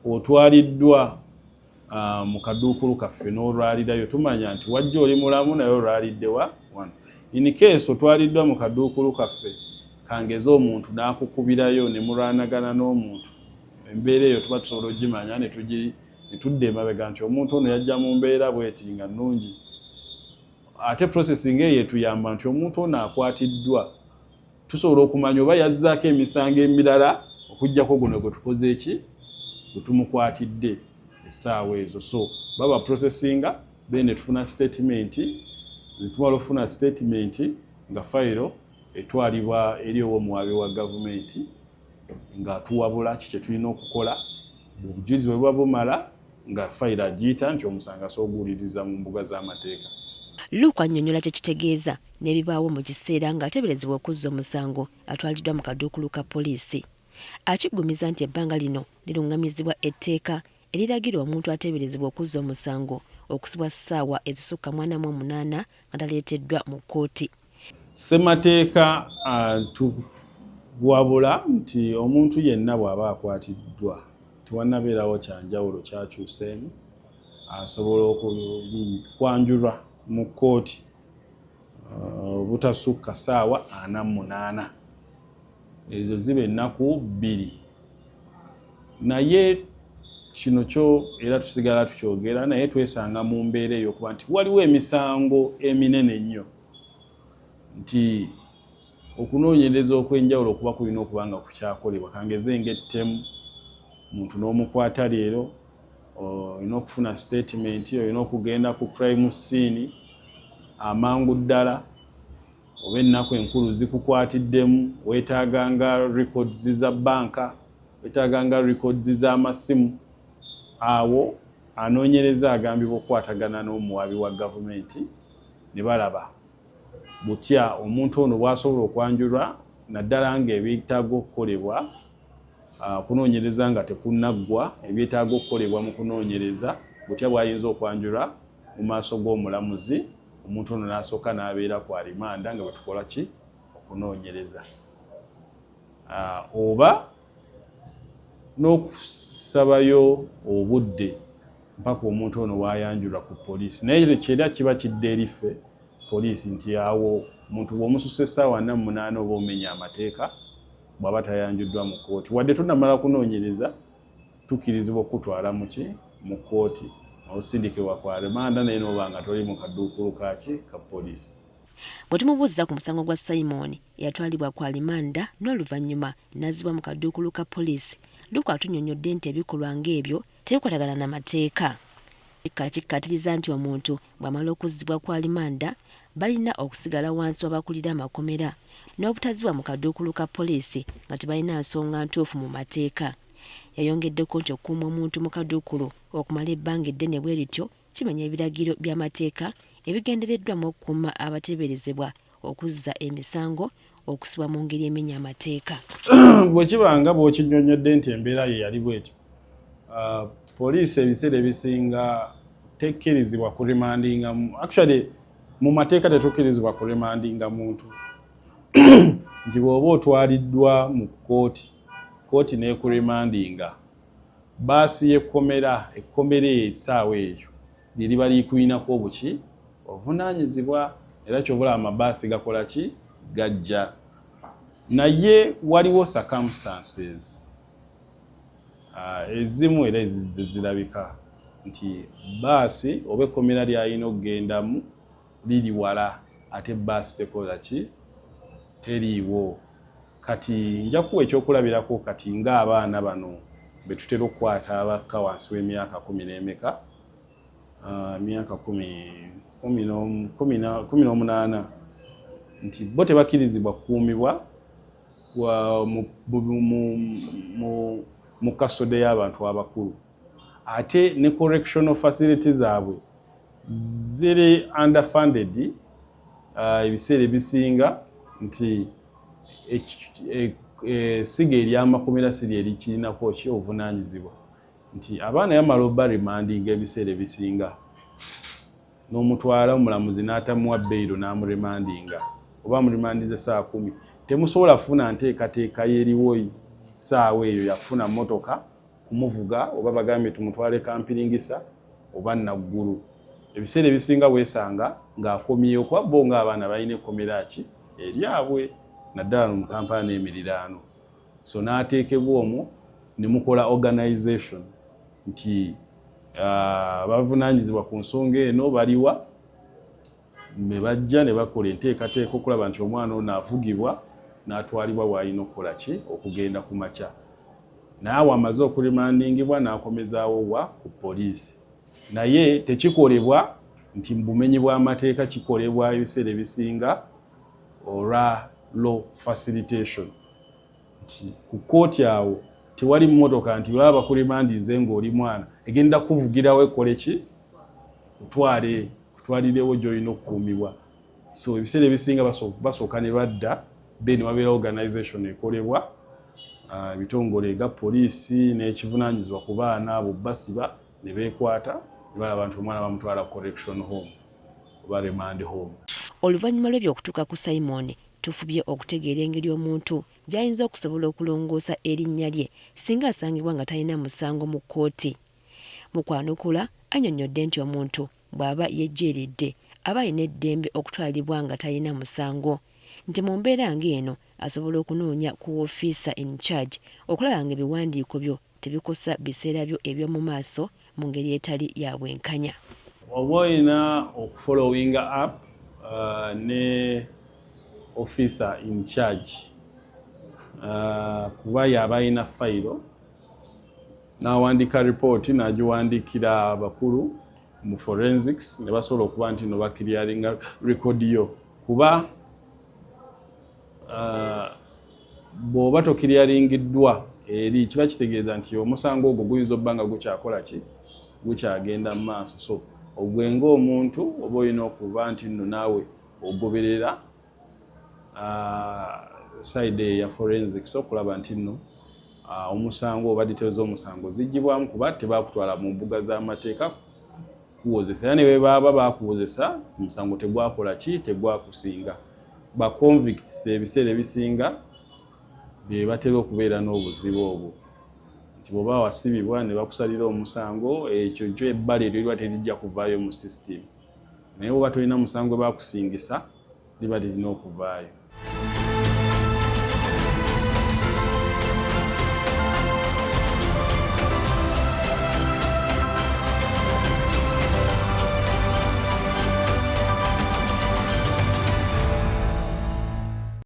otwaliddwa mu kaduukulu kaffe n'olwalirayo, tumanya nti wajja oli mulamu naye olwaliddewa wano. In case otwaliddwa mu kaduukulu kaffe, kangeze omuntu n'akukubirayo ne mulwanagana n'omuntu, embeera eyo tuba tusobola ogimanya ne tudda emabega nti omuntu ono yajja mu mbeera bweti nga nnungi. Ate processing eyo etuyamba nti omuntu ono akwatiddwa, tusobola okumanya oba yazzaako emisango emirala okuggyako guno gwe tukoze eki, gwe tumukwatidde essaawa ezo. So baba processinga, then ne tufuna statement. Netumala okufuna statement, nga fayiro etwalibwa eri ow'omuwaabi wa gavumenti nga tuwabula ki kyetulina okukola. Obujulizi bwe buba bumala, nga fayiro agiyita nti omusango asobola oguwuliriza mu mbuga z'amateeka. Luke annyonnyola kye kitegeeza n'ebibaawo mu kiseera ng'ateeberezebwa okuzza omusango atwaliddwa mu kaduukulu ka poliisi. Akiggumiza nti ebbanga lino liruŋŋamizibwa etteeka eriragira omuntu ateeberezebwa okuzza omusango okusibwa ssaawa ezisukka 48 nga taleeteddwa mu kkooti. Ssemateeka tuwabula nti omuntu yenna bw'aba akwatiddwa, tewannabeerawo kyanjawulo kyakyuseemu, asobola okwanjulwa mu kkooti obutasukka ssaawa 48. Ezo ziba ennaku 2. Naye kino kyo era tusigala tukyogera, naye twesanga mu mbeera ey'okuba nti waliwo emisango eminene ennyo, nti okunoonyereza okw'enjawulo okuba kulina okuba nga kukyakolebwa. Kangeze ng'ettemu, muntu n'omukwata leero, olina okufuna statement, olina okugenda ku crime scene amangu ddala, oba ennaku enkulu zikukwatiddemu, weetaaganga records za banka, weetaaganga records z'amasimu. Awo anoonyereza agambibwa okukwatagana n'omuwaabi wa gavumenti ne balaba butya omuntu ono bw'asobola okwanjulwa, naddala ng'ebyetaaga okukolebwa okunoonyereza nga tekunnaggwa, ebyetaaga okukolebwa mu kunoonyereza, butya bw'ayinza okwanjulwa mu maaso g'omulamuzi, omuntu ono n'asooka n'abeera ku alimanda nga bwe tukola ki, okunoonyereza, oba n'okusabayo obudde mpaka omuntu ono waayanjulwa ku poliisi. Naye kyera kiba kidda eri ffe poliisi, nti awo omuntu bw'omususa essaawa 48 oba omenya amateeka bw'aba tayanjuddwa mu kkooti. Wadde tunamala kunoonyereza, tukkirizibwa okukutwala muki, mu kkooti, osindikibwa kwa remanda, naye n'oba nga toli mu kaduukulu kaki, ka poliisi. Bwe tumubuuziza ku musango gwa Simon eyatwalibwa ku alimanda n'oluvannyuma n'azzibwa mu kaduukulu ka poliisi, Luke atunnyonnyodde nti ebikolwa ng'ebyo tebikwatagana na mateeka. Akikkaatiriza nti omuntu bw'amala okuzzibwa ku alimanda, balina okusigala wansi w'abakulira amakomera n'obutazzibwa mu kaduukulu ka poliisi nga tebalina nsonga ntuufu mu mateeka. Yayongeddeko nti okukuuma omuntu mu kaduukulu okumala ebbanga eddene bwe lityo kimenya ebiragiro by'amateeka ebigendereddwamu okukuuma abateeberezebwa okuzza emisango okusibwa mu ngeri emenya amateeka. Bwe kiba nga bw'okinnyonnyodde nti embeera ye yali bwetyo, poliisi ebiseera ebisinga tekkirizibwa kuremandinga. Actually, mu mateeka tetukkirizibwa kuremandinga muntu, nti bw'oba otwaliddwa mu kkooti, kkooti n'ekuremandinga, baasi y'ekkomera, ekkomera essaawa eyo liriba likulinako obuki, obuvunaanyizibwa. Era kyobula amabaasi gakola ki, gajja. Naye waliwo circumstances ezimu era ezizze zirabika nti baasi oba ekkomera lyalina okugendamu liri wala, ate baasi tekola ki, teriiwo. Kati nja kuwa ekyokulabirako. Kati ng'abaana bano be tutera okukwata abakka wansi w'emyaka 10 n'emeka, emyaka 18, nti bo tebakkirizibwa kukuumibwa mu custody y'abantu abakulu, ate ne correctional facility zaabwe ziri underfunded ebiseera ebisinga, nti Essiga eryamakomera si lye likirinako ki obuvunaanyizibwa nti abaana yamala oba remandinga ebiseera ebisinga n'omutwala omulamuzi n'atamuwa beyiro n'amuremandinga oba amuremandiza essaawa 10, temusobola kufuna nteekateeka yeriwo ssaawa eyo yakufuna mmotoka kumuvuga oba bagambye tumutwale Kampiringisa oba Naggulu. Ebiseera ebisinga weesanga ng'akomyewo kuba bo ng'abaana balina ekkomera ki eryabwe, naddala mu Kampala n'emiriraano. So n'ateekebwa omwo ne mukola organization nti bavunaanyizibwa ku nsonga eno baliwa, ne bajja ne bakola enteekateeka okulaba nti omwana ono avugibwa n'atwalibwa w'alina okukola ki okugenda ku makya. Naawe amaze okurimandingibwa n'akomezaawo wa ku poliisi, naye tekikolebwa nti mu bumenyi bw'amateeka, kikolebwa ebiseera ebisinga olwa law facilitation nti ku kkooti awo tewali mmotoka nti baba bakurimandinze ng'oli mwana egenda kuvugirawo ekole ki kutwale kutwalirewo gy'olina okukuumibwa. So ebiseera ebisinga basooka ne badda then wabeera organization ekolebwa ebitongole nga poliisi n'ekivunaanyizibwa ku baana abo basiba ne beekwata ne balaba nti omwana bamutwala correction home oba remand home. Oluvannyuma lw'ebyo okutuuka ku Simon, tufubye okutegeera engeri omuntu gy'ayinza okusobola okulongoosa erinnya lye singa asangibwa nga talina musango mu kkooti. Mu kwanukula, annyonnyodde nti omuntu bw'aba yejjeeredde aba alina eddembe okutwalibwa nga talina musango, nti mu mbeera ng'eno asobola okunoonya ku woofiisa in charge okulaba ng'ebiwandiiko byo tebikosa biseera byo eby'omu maaso mu ngeri etali ya bwenkanya. Oba olina okufollowinga up ne officer in charge kuba yaba alina fayiro n'awandiika ripooti n'agiwandiikira abakulu mu forensics ne basobola okuba nti no baclearinga record yo, kuba bw'oba toclearingiddwa eri kiba kitegeeza nti omusango ogwo guyinza okuba nga gukyakola ki, gukyagenda mu maaso. So ogwe ng'omuntu oba olina okuba nti nno naawe ogoberera side eya forensics okulaba nti nno omusango oba details z'omusango ziggyibwamu, kuba tebakutwala mu mbuga z'amateeka kuwozesa, era ne bwe baba bakuwozesa omusango tegwakola ki, tegwakusinga. Ba convicts ebiseera ebisinga be batera okubeera n'obuzibu obwo nti bw'oba wasibibwa ne bakusalira omusango, ekyo kyo ebbala eryo liba terijja kuvaayo mu system, naye bw'oba tolina musango gwe bakusingisa liba lirina okuvaayo.